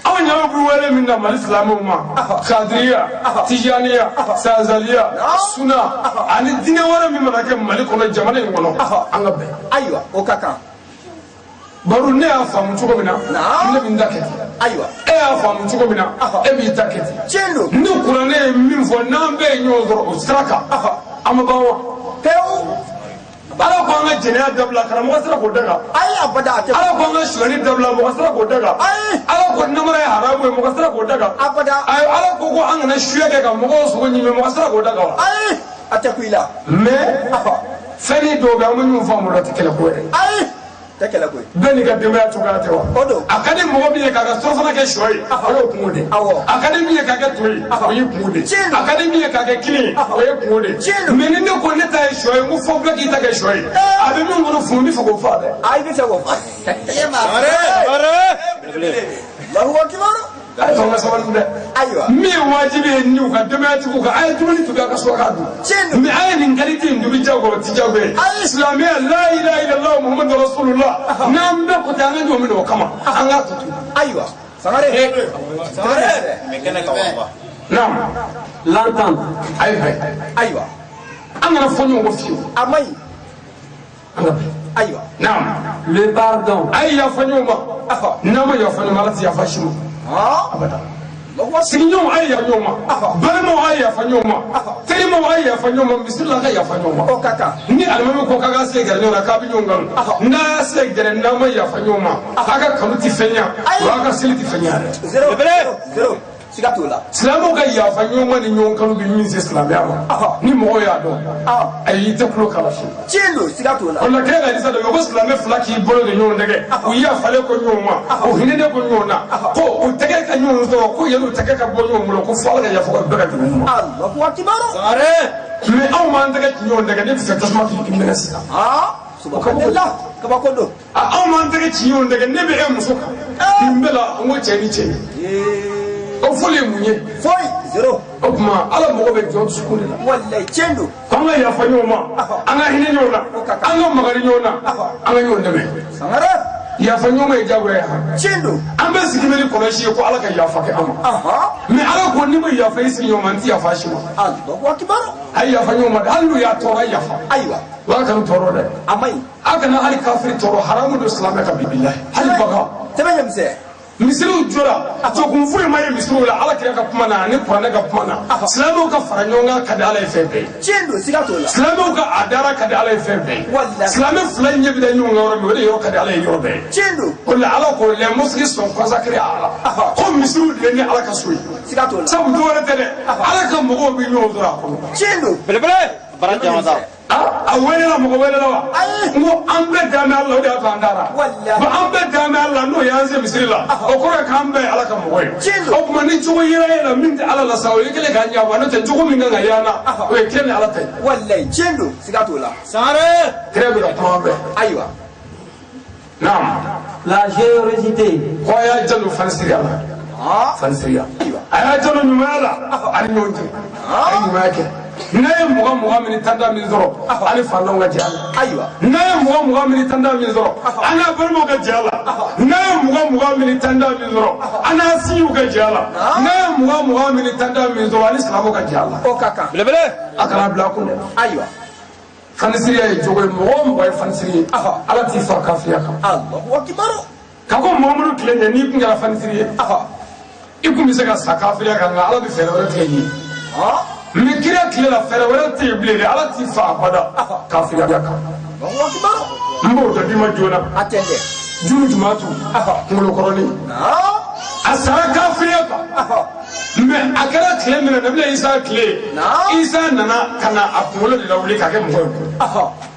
Aw ɲɛ bɛ wele min na Mali silamɛw ma, kadiriya, tijaniya, sazaliya, suna ani diinɛ wɛrɛ min mana kɛ Mali kɔnɔ, jamana in kɔnɔ, an ka bɛn. Ayiwa, o ka kan. Baro ne y'a faamu cogo min na ne bɛ n ta kɛ ten. Ayiwa. E y'a faamu cogo min na e b'i ta kɛ ten. Tiɲɛ don. Ni kuranɛ ye min fɔ n'an bɛɛ ye ɲɔgɔn sɔrɔ o sira kan an ma ban wa. Pewu. Ala ko an ka jɛnɛya dabila karamɔgɔ sera k'o daga. Ayi abada a tɛ. Ala ko an ka sonyali dabila mɔgɔ sera k'o daga. Ayi. Ala ko namara ye haramu ye mɔgɔ sera k'o daga. Abada. Ayi ala ko ko an kana suya kɛ ka mɔgɔw sogo ɲimi mɔgɔ sera k'o daga wa. Ayi a tɛ ku i la. Mais fɛnnin dɔw bɛ yen an bɛ ɲɔgɔn faamu o la o tɛ kɛlɛ ko yɛrɛ ye. Ayi tɛ kɛlɛ koyi. Bɛɛ n'i ka denbaya cogoya tɛ wa. O don. A ka di mɔgɔ min ye k'a ka surafana kɛ sɔ ye o y'o kungo de ye. Awɔ. A ka di min ye k'a kɛ to ye o y'i kungo de ye. Tiɲɛ don. A ka di min ye k'a kɛ kini ye o ye kungo de ye. Tiɲɛ don. Mais ni ne ko ne ta ye sɔ ye n ko fo bɛɛ k'i ta kɛ sɔ ye. A bɛ min kɔnɔ funu n bɛ fɛ k'o faa dɛ. Ayi i bɛ fɛ k'o fa. Allahu akbar. A ye fanga sabali dɛ. Ayiwa. Min ye wajibi ye ni u ka denbayatigiw kan a ye dumuni tobi a ka sɔrɔ k'a dun. Tiɲɛ don. Mais a ye nin qualité in dubi jagoya o ti jagoya ye. Ayi. Silamɛya la ilaha illallah muhammadu rasulullah n'an bɛɛ ko ten an ka ɲɔgɔn minɛ o kama an k'a to ten. Ayiwa. Sangare. Sangare. Mais kɛnɛ kan wa. Naam. L'entente. A ye bɛn. Ayiwa. An kana fɔ ɲɔgɔn kɔ fiyewu. A man ɲi. An ka bɛn. Ayiwa. Naam. Le pardon. A ye yafa ɲɔgɔn ma. N'an ma yafa ɲɔgɔn ma ala tɛ yafa si ma. Abada. Sigiɲɔgɔnw a ye yafa ɲɔgɔn ma. Balimaw a ye yafa ɲɔgɔn ma. Terimaw a ye yafa ɲɔgɔn ma. Misiri la a ka yafa ɲɔgɔn ma. O ka kan. Ni alimami ko k'a ka se gɛrɛ ɲɔgɔn na k'a bɛ ɲɔgɔn kanu. N'a y'a se gɛrɛ n'a ma yafa ɲɔgɔn ma. A ka kanu tɛ fɛn ɲa. Wa a ka seli tɛ fɛn ɲa dɛ. Zéro. Zéro. Siga t'o la. Silamɛw ka yafa ɲɔgɔn ma ni ɲɔgɔn kanu bɛ min se silamɛya ma. Ni mɔgɔw y'a dɔn. Ayi i tɛ tulo kala fiyewu. Tiɲɛ don siga t'o la. O la kira ka hadisa dɔ bɛ yen ko silamɛ fila k'i bolo de ɲɔgɔn tɛgɛ u yafalen ko ɲɔgɔn ma u hinɛnen ko ɲɔgɔn na ko u tɛgɛ ka ɲɔgɔn sɔrɔ ko yanni u tɛgɛ ka bɔ ɲɔgɔn bolo ko fo Ala ka yafa bɛɛ ka jurumu ma. Allahu akbar. Mais anw m'an tɛgɛ ci ɲɔgɔn tɛgɛ ne bɛ fɛ tasuma k'i minɛ sisan. Subhanallah. Kabako don. Anw m'an tɛgɛ ci ɲɔgɔn tɛgɛ ne bɛ e muso kan nin bɛɛ la n ko cɛ ni cɛ o fɔli ye mun ye. Foyi. Zéro. O tuma Ala mago bɛ jɔn dusukun de la. Walayi tiɲɛ don. K'an ka yafa ɲɔgɔn ma an ka hinɛ ɲɔgɔn na an ka makari ɲɔgɔn na an ka ɲɔgɔn dɛmɛ. Sangare. Yafa ɲɔgɔn ma ye diyagoya ye han. Tiɲɛ don. An bɛ sigi ni kɔlɔsi ye ko Ala ka yafa kɛ an ma. Mais Ala ko n'i ma yafa i sigiɲɔgɔn ma n tɛ yafa si ma. Allahu akbar. A ye yafa ɲɔgɔn ma dɛ hali n'u y'a tɔɔrɔ a ye yafa. Ayiwa. Wa kana tɔɔrɔ dɛ. A man ɲi. A kana hali kafiri tɔɔrɔ haramu don silamɛ kan bibilahi hali bagan. Sɛbɛn ɲɛmisɛn. Misiriw jɔra jɔkun foyi ma ye misiriw la Ala kira ka kuma na ani kuranɛ ka kuma na silamɛw ka fara ɲɔgɔn kan ka di Ala ye fɛn bɛɛ ye. Tiɲɛ don siga t'o la. Silamɛw ka a dara ka di Ala ye fɛn bɛɛ ye. Walahi. Silamɛ fila ɲɛ bɛ da ɲɔgɔn kan yɔrɔ min o de yɔrɔ ka di Ala ye yɔrɔ bɛɛ ye. Tiɲɛ don. O la Ala ko les mosquées sont consacrées à Allah. Ko misiriw de ye ni Ala ka so ye. Siga t'o la. Sabu dɔwɛrɛ tɛ dɛ Ala ka mɔgɔw bɛ ɲɔgɔn sɔrɔ a kɔnɔ. Tiɲɛ don. Belebele. Bara jamata. A welela mɔgɔ welela wa. Ayi. N ko an bɛɛ dan bɛ Ala la o de y'a to an dara. Walahi. Bon an bɛɛ dan bɛ Ala la n'o y'an se misiri la. O kɔrɔ ye k'an bɛɛ ye Ala ka mɔgɔ ye. Tiɲɛ don. O tuma ni jogo yera e la min tɛ Ala la sa o ye kɛlen k'an ɲɛ wa n'o tɛ jogo min kan ka y'an na o ye kira ni Ala ta ye. Walayi tiɲɛ don siga t'o la. Sangare. Kira bɛ ka kuma an fɛ. Ayiwa. Naam. La générosité. Ko a y'a janto fanisiriya la. Fanisiriya. A y'a janto ɲumanya la a ni ɲɔgɔn cɛ. A ye ɲumanya kɛ. N'a ye mugan mugan min tanda min sɔrɔ ani fantanw ka jɛ a la. Ayiwa. N'a ye mugan mugan min tanda min sɔrɔ an n'a balimaw ka jɛ a la. N'a ye mugan mugan min tanda min sɔrɔ an n'a sinjiw ka jɛ a la. N'a ye mugan mugan min tanda min sɔrɔ ani silamɛw ka jɛ a la. O ka kan. Belebele. A kana bila a kun dɛ. Ayiwa. Fanisiriya ye jogo ye mɔgɔ o mɔgɔ ye fanisiri ye Ala t'i fa kafiriya kan. Allahu akbar. Ka ko Muhamadu tile ɲɛ n'i kun kɛra fanisiri ye i kun bɛ se ka sa kafiriya kan nka Ala bɛ fɛɛrɛ wɛrɛ tigɛ i ye. Mais kira tile la fɛɛrɛ wɛrɛ tɛ yen bilen dɛ Ala t'i fa abada kafiriya kan. Allahu akbar. N b'o dɔ d'i ma joona. A tɛ dɛ. Junu jumatu kunkolokɔrɔnin a sara kafiriya kan. Mais a kɛra tile min na Nabila Isa tile Isa nana ka na a kunkolo de lawuli k'a kɛ mɔgɔ ye.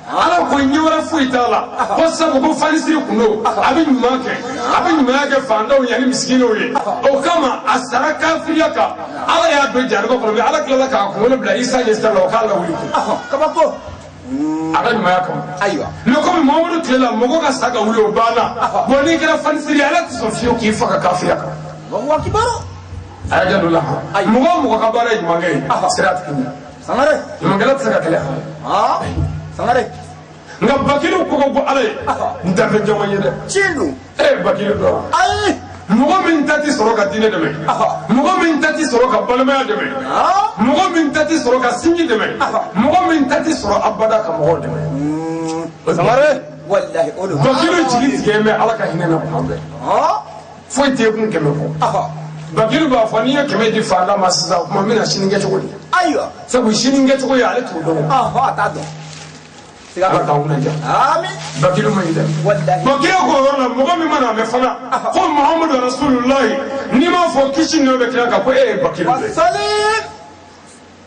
Ala ko ɲɛ wɛrɛ foyi t'a la ko sabu ko fanisiri kun don a bɛ ɲuman kɛ a bɛ ɲumanya kɛ fantanw ye ani misikinɛw ye o kama a sara kafiriya kan Ala y'a don jahanama kɔnɔ mais Ala tilala k'a kunkolo bila Isa ɲɛ sira la o k'a lawuli kun. Kabako. A ka ɲumanya kama. Ayiwa. Mais komi Muhamadu tile la mɔgɔ ka sa ka wuli o banna bon n'i kɛra fanisiri ye Ala tɛ sɔn fiyewu k'i faga kafiriya kan. Allahu akbar. A y'a janto la han. Mɔgɔ o mɔgɔ ka baara ye ɲumankɛ ye sira tigi ɲɛ. Sangare. Ɲumankɛla tɛ se ka kɛlɛ han. Sangare. Nka bakiliw ko ka bɔ Ala ye n tɛ fɛn caman ye dɛ. Tiɲɛ don. E ye bakili dɔn wa. Ayi. Mɔgɔ min ta tɛ sɔrɔ ka diinɛ dɛmɛ. Mɔgɔ min ta tɛ sɔrɔ ka balimaya dɛmɛ. Mɔgɔ min ta tɛ sɔrɔ ka sinji dɛmɛ. Mɔgɔ min ta tɛ sɔrɔ abada ka mɔgɔw dɛmɛ. Sangare. Walahi o don. Bakilu jigi tigɛ bɛ Ala ka hinɛ na kuma bɛɛ. Foyi t'e kun 100 kɔ. Bakilu b'a fɔ n'i ye 100 di faantan ma sisan, o tuma n bɛna sini kɛ cogo di? Ayiwa. Sabu sini kɛcogo ye ale t'o dɔn. A t'a dɔn. Ala k'an kunna diya. Ami. Bakilu ma ɲi dɛ. Walahi. Bon, kira k'o yɔrɔ la, mɔgɔ min mana mɛn fana ko Muhamadu Rasulullahi, n'i m'a fɔ kisi nɔ bɛ kira kan, ko e ye bakilu de ye. Wasalim.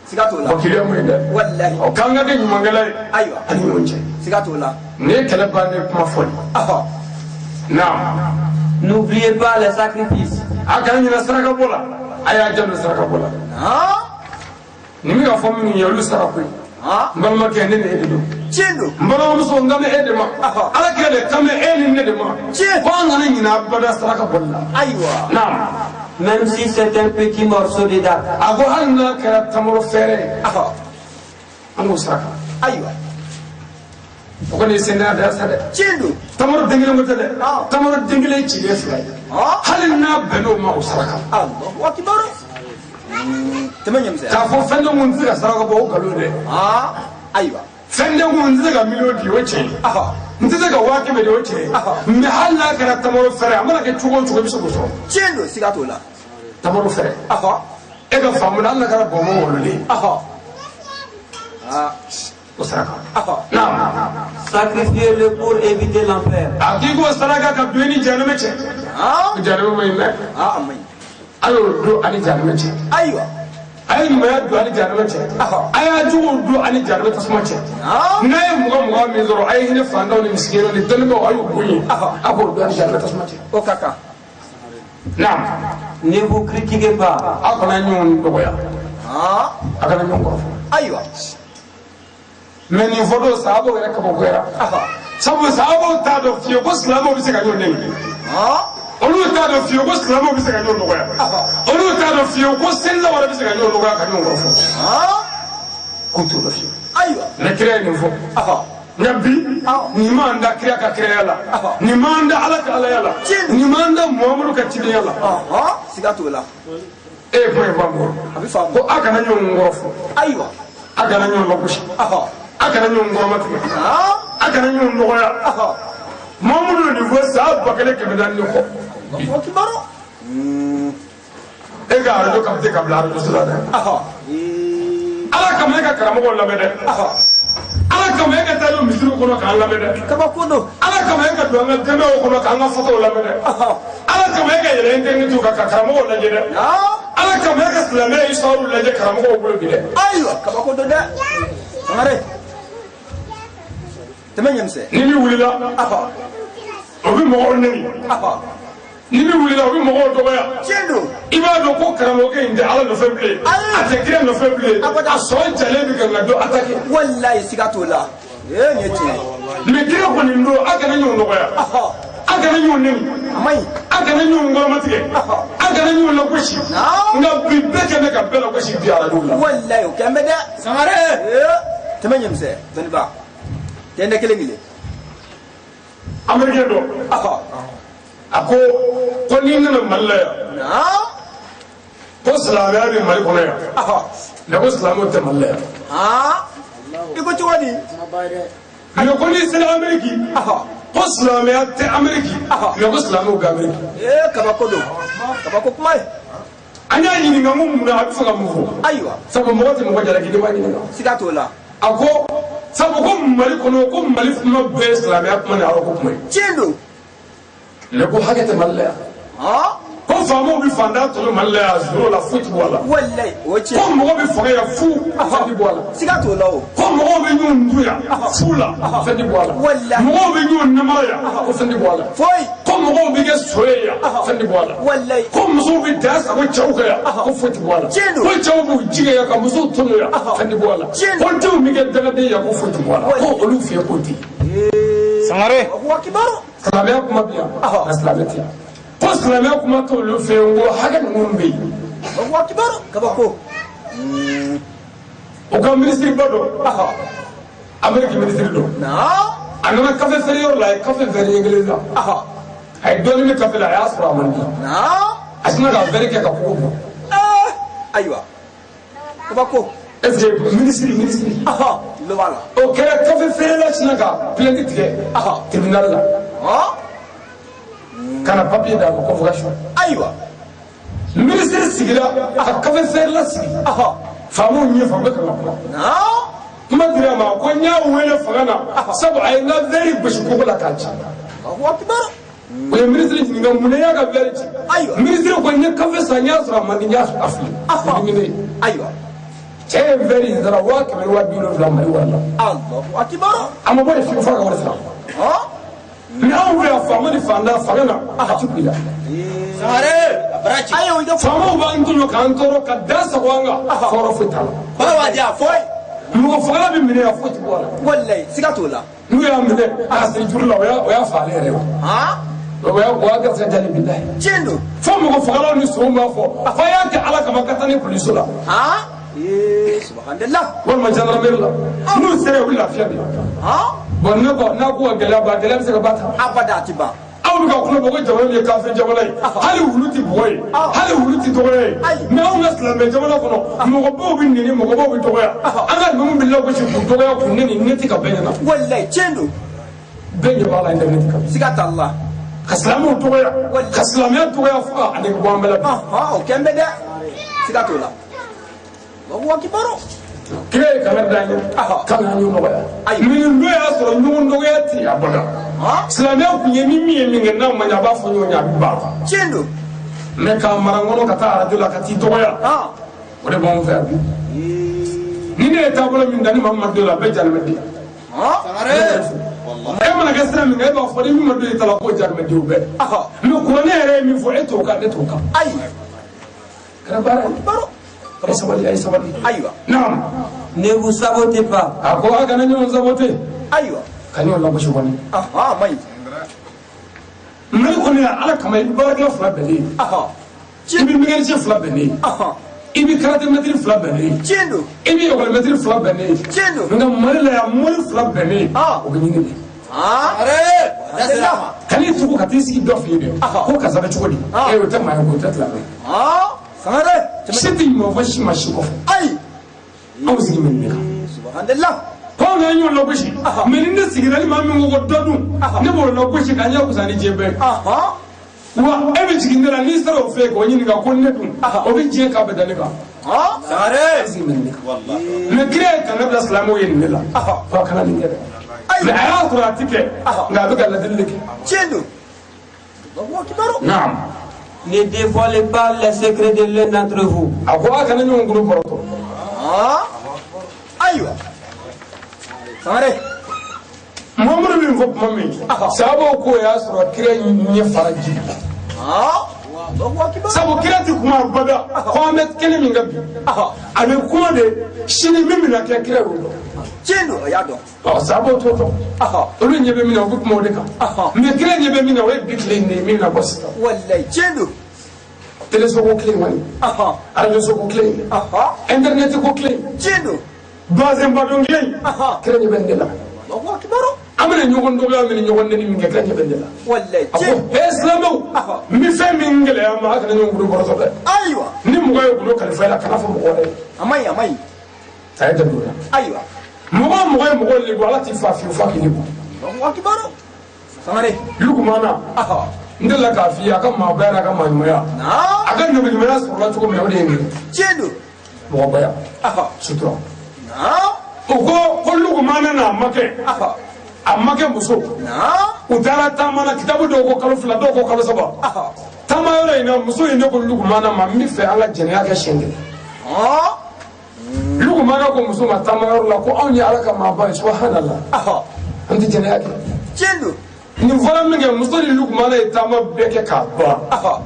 Siga t'o la. Bakiluya ma ɲi dɛ. Walahi. Ɔ, k'an ka kɛ ɲumankɛla ye. Ayiwa. Ani ɲɔgɔn cɛ. Siga t'o la. Nin ye kɛlɛ bannen kuma fɔ ye. Naam. N'oubliez pas les sacrifices. A kana ɲinɛ saraka bɔ la. A y'a janto saraka bɔ la. Nin bɛ ka fɔ minnu ye, olu sara koyi. N balimakɛ, ne ni e de don. Tiɲɛ don. N balimamuso, n kan bɛ e de ma. Ala kira de kan bɛ e ni ne de ma. Tiɲɛ. Ko an kana ɲinɛ abada saraka bɔli la. Ayiwa. Naam. Même si c'est un petit morceau de date. A ko hali n'a kɛra tamaro fɛrɛ ye, an k'o saraka. Ayiwa. O kɔni ye sendenya da sa dɛ. Tiɲɛ don. Tamaro den kelen ko tɛ dɛ. Tamaro den kelen cilen 2 ye. Hali n'a bɛnn'o ma, o saraka. Allahu akibaru. Tɛmɛ ɲɛmisɛn. K'a fɔ fɛn dɔ kun tɛ se ka saraka bɔ, o nkalon dɛ. Ayiwa. Fɛn dɔ kun tɛ se ka miliyɔn di, o tiɲɛ ye. N tɛ se ka 500 000 di, o tiɲɛ ye. Mɛ hali n'a kɛra tamaro fɛrɛ, a mana kɛ cogo o cogo, i bɛ se k'o sɔrɔ. Tiɲɛ don, siga t'o la. Tamaro fɛrɛ. E ka faamu na, hali n'a kɛra bɔnbɔn wololen ye. O saraka. Naam. Sacrifiez-le pour éviter l'enfer. A k'i k'o saraka ka don i ni jahanamɛ cɛ. Jahanamɛ ma ɲi dɛ. A ma ɲi. A y'o don ani jahanamɛ cɛ. Ayiwa. A ye ɲumanya don ani jahanamɛ cɛ. A y'a juguw don ani jahanamɛ tasuma cɛ. N'a ye 20 min sɔrɔ, a ye hinɛ fantanw ni misikinɛw ni dɔnnibaaw, a y'u bonya. A k'o don ani jahanamɛ tasuma cɛ. O ka kan. Naam. Ne vous critiquez pas. Aw kana ɲɔgɔn dɔgɔya. A kana ɲɔgɔn kɔrɔfɔ. Ayiwa. Mɛ nin fɔ don, sahabaw yɛrɛ kabakoyara. Sabu sahabaw t'a dɔn fiyewu ko silamɛw bɛ se ka ɲɔgɔn nɛni. Olu t'a dɔn fiyewu ko silamɛw bɛ se ka ɲɔgɔn dɔgɔya. Olu t'a dɔn fiyewu ko selilaw yɛrɛ bɛ se ka ɲɔgɔn dɔgɔya ka ɲɔgɔn kɔrɔfɔ. K'u t'o dɔn fiyewu. Ayiwa. Mɛ kira ye nin fɔ. Nka bi, nin m'an da kira ka kiraya la. Nin m'an da Ala ka alaya la. Nin m'an da Muhamadu ka cidenya la. Siga t'o la. E ye kuma in faamu. A bɛ faamu. Ko a kana ɲɔgɔn kɔrɔfɔ. Ayiwa. A kana ɲɔgɔn lagosi. A kana ɲɔgɔn kɔrɔmatigɛ. A kana ɲɔgɔn dɔgɔya. Muhamadu ye nin fɔ san 1400 ni kɔ. E ka arajo capté ka bila arajo so la dɛ. Ala kama e ka karamɔgɔw lamɛn dɛ. Ala kama e ka taa don misiriw kɔnɔ k'an lamɛn dɛ. Kabako don. Ala kama e ka don an ka denbayaw kɔnɔ k'an ka fotow lamɛn dɛ. Ala kama e ka yɛlɛ internet kan ka karamɔgɔw lajɛ dɛ. Ala kama e ka silamɛya histoire lajɛ karamɔgɔw bolo bi dɛ. Ayiwa, kabako don dɛ. Sangare. Tɛmɛ ɲɛmisɛn. Ni min wulila, o bɛ mɔgɔw nɛni. Ni min wulila, o bɛ mɔgɔw dɔgɔya. Tiɲɛ don. I b'a dɔn ko karamɔgɔkɛ in tɛ Ala nɔfɛ bilen. A tɛ kira nɔfɛ bilen. A sɔn jalen bɛ ka n ka dɔ attaquer. Walayi, siga t'o la. Ee, nin ye tiɲɛ ye. Mɛ kira kɔni don, a kana ɲɔgɔn dɔgɔya. A kana ɲɔgɔn nɛni. A ma ɲi. A kana ɲɔgɔn kɔrɔmatigɛ. A kana ɲɔgɔn lagosi. Nka bi, bɛɛ kɛ bɛ ka bɛɛ lagosi bi arajo la. Walayi, o kɛn bɛ dɛ. Sangare. Ee, tɛmɛ ɲɛmisɛn, dɔnniba. Tɛntɛ kelen kelen. Américain dɔ. A ko n'i nana Mali la yan. Ko silamɛya bɛ Mali kɔnɔ yan. Mɛ ko silamɛw tɛ Mali la yan. I ko cogo di? Mɛ ko n'i sera Amérique, ko silamɛya tɛ Amérique, mɛ ko silamɛw bɛ Amérique. Ee, kabako don. Kabako kuma ye. An y'a ɲininka ko mun na, a bɛ fɛ ka mun fɔ? Ayiwa. Sabu mɔgɔ tɛ mɔgɔ jalaki, n'i m'a ɲininka. Siga t'o la. A ko sabu ko Mali kɔnɔ, ko Mali kuma bɛɛ ye silamɛya kuma ni Ala ko kuma ye. Tiɲɛ don. Mɛ ko hakɛ tɛ Mali la yan. Ko faamaw bɛ fantan tɔɲɔ Mali la yan, zoro la, foyi tɛ bɔ a la. Walayi, o ye tiɲɛ. Ko mɔgɔ bɛ faga yan fu, fɛn tɛ bɔ a la. Siga t'o la o. Ko mɔgɔw bɛ ɲɔgɔn dun yan fu la, fɛn tɛ bɔ a la. Walayi. Mɔgɔw bɛ ɲɔgɔn namara yan, ko fɛn tɛ bɔ a la. Foyi. Ko mɔgɔw bɛ kɛ so ye yan, fɛn tɛ bɔ a la. Walayi. Ko musow bɛ da sago cɛw kan yan, ko foyi tɛ bɔ a la. Tiɲɛ don. Ko cɛw b'u jigin yan ka musow tɔɲɔ yan, fɛn tɛ bɔ a la. Tiɲɛ don. Ko denw bɛ kɛ dangaden yan, ko foyi tɛ bɔ a la. Ko olu fɛ yen ko ten. Sangare. Allahu akibaru. Silamɛya kuma bɛ yan, nka silamɛ tɛ yan. Ko silamɛya kuma t'olu fɛ yen, ko hakɛ ninnu bɛ yen. Allahu akibaru. Kabako. O ka minisiri ba dɔ, Amérique minisiri dɔ. A nana kafe feere yɔrɔ la, a ye kafe verre ɲɛ kelen san. A ye dɔɔnin min kafe la, a y'a sɔrɔ a man di. A sinna ka verre kɛ ka kogo bɔ. Ayiwa. Kabako. Est ce que ministre Ɔhɔ, lo b'a la. O kɛra kafe feerela sinna ka plainte tigɛ tribunal la ka na papier d'a ma, convocation. Ayiwa. Ministre sigira ka kafe feerela sigi faamaw ɲɛfɛ, u bɛ kan ka kuma. Kuma dira a ma ko n y'a wele fanga na sabu a ye n ka verre gosi kogo la k'a ci. Allahu akbar. U ye ministre ɲininka mun na i y'a ka verre ci. Ayiwa. Ministre ko n ye kafe san, n y'a sɔrɔ a man di, n y'a fili. O diminen ye. Ayiwa. Cɛ ye verre in sara 170 000 Mali wari la. Allahu akbar. A ma bɔ de fiyewu f'a ka wari sara. Mais anw fɛ yan, faama ni faantan, fanga na a ti kun i la. Sangare, a baraji. Ayiwa, i ka Faamaw b'an tɔɲɔ k'an tɔɔrɔ ka da sago an kan, tɔɔrɔ foyi t'a la. Kɔrɔ b'a di yan, foyi. Mɔgɔ fagala bɛ minɛ yan, foyi ti bɔ a la. Wallahi, siga t'o la. N'u y'a minɛ k'a siri juru la, o y'a fa ale yɛrɛ ye. O y'a garisɛgɛ jali bilayi. Tiɲɛ don. Fo mɔgɔ fagalaw ni sow b'a fɔ f'a y'a kɛ Ala kama ka taa ni polisiso la Ee, subhanallah. walima gendarmerie la. N'u sera yen, u bɛ lafiya bi. Bon, ne ko n'a ko ka gɛlɛya ban, gɛlɛya bɛ se ka ban tan? Abada, a ti ban. Aw bɛ ka kuma bɔ ko jamana min ye kafiri jamana ye, hali wulu ti bugɔ ye, hali wulu ti dɔgɔya ye. Mais anw ka silamɛ jamana kɔnɔ, mɔgɔbaw bɛ neni, mɔgɔbaw bɛ dɔgɔya, an ka ninnu bɛ lagosi k'u dɔgɔya k'u neni neti ka bɛɛ ɲɛna. Wallahi, tiɲɛ don. Bɛɛ ɲɛ b'a la internet kan. Siga t'a la. Ka silamɛw dɔgɔya, ka silamɛya dɔgɔya fo ka a nege bɔ an bɛɛ la bi. O kɛn bɛ dɛ, siga t'o la. Allahu akbar. Kira ye kangari d'an ye k'an ka ɲɔgɔn dɔgɔya. Mais nin don y'a sɔrɔ ɲɔgɔn dɔgɔya tɛ yen abada. Silamɛya kun ye ni min ye min kɛ n'a ma ɲɛ, a b'a fɔ ɲɔgɔn ye, a bɛ ban. Tiɲɛ don. Mais k'a mara n kɔnɔ ka taa arajo la ka t'i dɔgɔya, o de b'anw fɛ yan bi. Ni ne ye taabolo min da, ni maa min ma don la, a bɛɛ jalimɛ den. E mana kɛ sira min kan, e b'a fɔ ni min ma don i ta la k'o jalimɛ den bɛɛ. Mais kuranɛ yɛrɛ ye min fɔ, e t'o kan, ne t'o kan. Ayi. Kɛra baara ye. A ye sabali, a ye sabali. Ayiwa. Naam. Ne vous sabotez pas. A ko a kana ɲɔgɔn sabote. Ayiwa. Ka ɲɔgɔn lagosi kɔni. A man ɲi. Mali kɔni yan, Ala kama, i bɛ baarakɛla fila bɛnnen ye, i bɛ mécanicien fila bɛnnen ye, i bɛ karaté maître fila bɛnnen ye. Tiɲɛ don. I bɛ école maître fila bɛnnen ye. Tiɲɛ don. Nka Mali la yan, mori fila bɛnnen ye, o bɛ ɲini de. Sangare, da sera a ma. Kan'i tugu ka t'i sigi dɔ fɛ yen dɛ, ko karisa bɛ cogo di? E, o tɛ maa ye, o tɛ silamɛ ye. Sangare. Si tɛ ɲuman fɔ si ma si kɔfɛ. Ayi. Anw sigi mɛ nin de kan. Subhanallah. K'anw na ɲɔgɔn lagosi, mais ni ne sigira ni maa min ko ko dɔ dun, ne b'o lagosi k'a ɲɛ kusa ni diɲɛ bɛɛ ye. Wa e bɛ jigin ne la, n'i sera o fɛ yen k'o ɲininka ko ne dun, o bɛ diɲɛ k'a bɛ da ne kan. Sangare. Sigi mɛ nin de kan. Mais kira ye kangari bila silamɛw ye nin de la ko a kana nin kɛ dɛ. Mais a y'a sɔrɔ a ti kɛ, nka a bɛ ka ladili de kɛ. Tiɲɛ don. Allahu akbar. Naam. Ne dévoilez pas les secrets de l'un d'entre vous. A ko a kana ɲɔgɔn gundo bɔrɔtɔ. Ayiwa, Sangare. Muhamadu min fɔ tuma min, sababu ko y'a sɔrɔ kira ɲɛ fara ji. Allahu akbar. Sabu kira ti kuma abada ko an bɛ kɛnɛ min kan bi. A bɛ kuma de sini min bɛna kɛ, kira y'o dɔn. Tiɲɛ don, o y'a dɔn. Ɔ, sababu t'o dɔn. Olu ɲɛ bɛ min na, u bɛ kuma o de kan. Mais kira ɲɛ bɛ min na, o ye bi tile in de ye min bɛna bɔ sisan. Wallahi, tiɲɛ don. Téléso ko tile in kɔni, arajo ko tile in, internet ko tile in, Tiɲɛ don. bazin badon tile in, kira ɲɛ bɛ nin de la. Allahu akbar. An bɛna ɲɔgɔn dɔgɔya min ni ɲɔgɔn neni min kɛ, kira ɲɛ bɛ nin de la. Wallahi, A ko tiɲɛ. he silamɛw, n bɛ fɛn min gɛlɛya ma, a kana ɲɔgɔn gundo bɔrɔtɔ dɛ. Ayiwa. Ni mɔgɔ ye gundo kalifa i la, kana fɔ mɔgɔ wɛrɛ ye. A man ɲi, a man ɲi. A ye dɛmɛ o la. Ayiwa. Mɔgɔ o mɔgɔ ye mɔgɔ lebu, Ala t'i fa fiyewu f'a k'i lebu. Allahu akbar. Sangare. Lukumana, n delila k'a f'i ye, a ka maabaya n'a ka maaɲumanya, a ka nabiɲumanya sɔrɔla cogo min na, o de ye nin ye. Tiɲɛ don. Mɔgɔbaya, sutura. O ko ko Lukumana n'a makɛ, a makɛ muso, u taara taama na. Kitabu dɔw ko kalo 2, dɔw ko kalo 3. Taama yɔrɔ in na, muso in de ko Lukumana ma: n bɛ fɛ an ka jɛnɛya kɛ siɲɛ kelen. Lukumana ko muso ma taama yɔrɔ la ko anw ye Ala ka maaba ye, subhanallah, an tɛ jɛnɛya kɛ. Tiɲɛ don. Nin fɔra min kɛ, muso ni Lukumana ye taama bɛɛ kɛ k'a ban,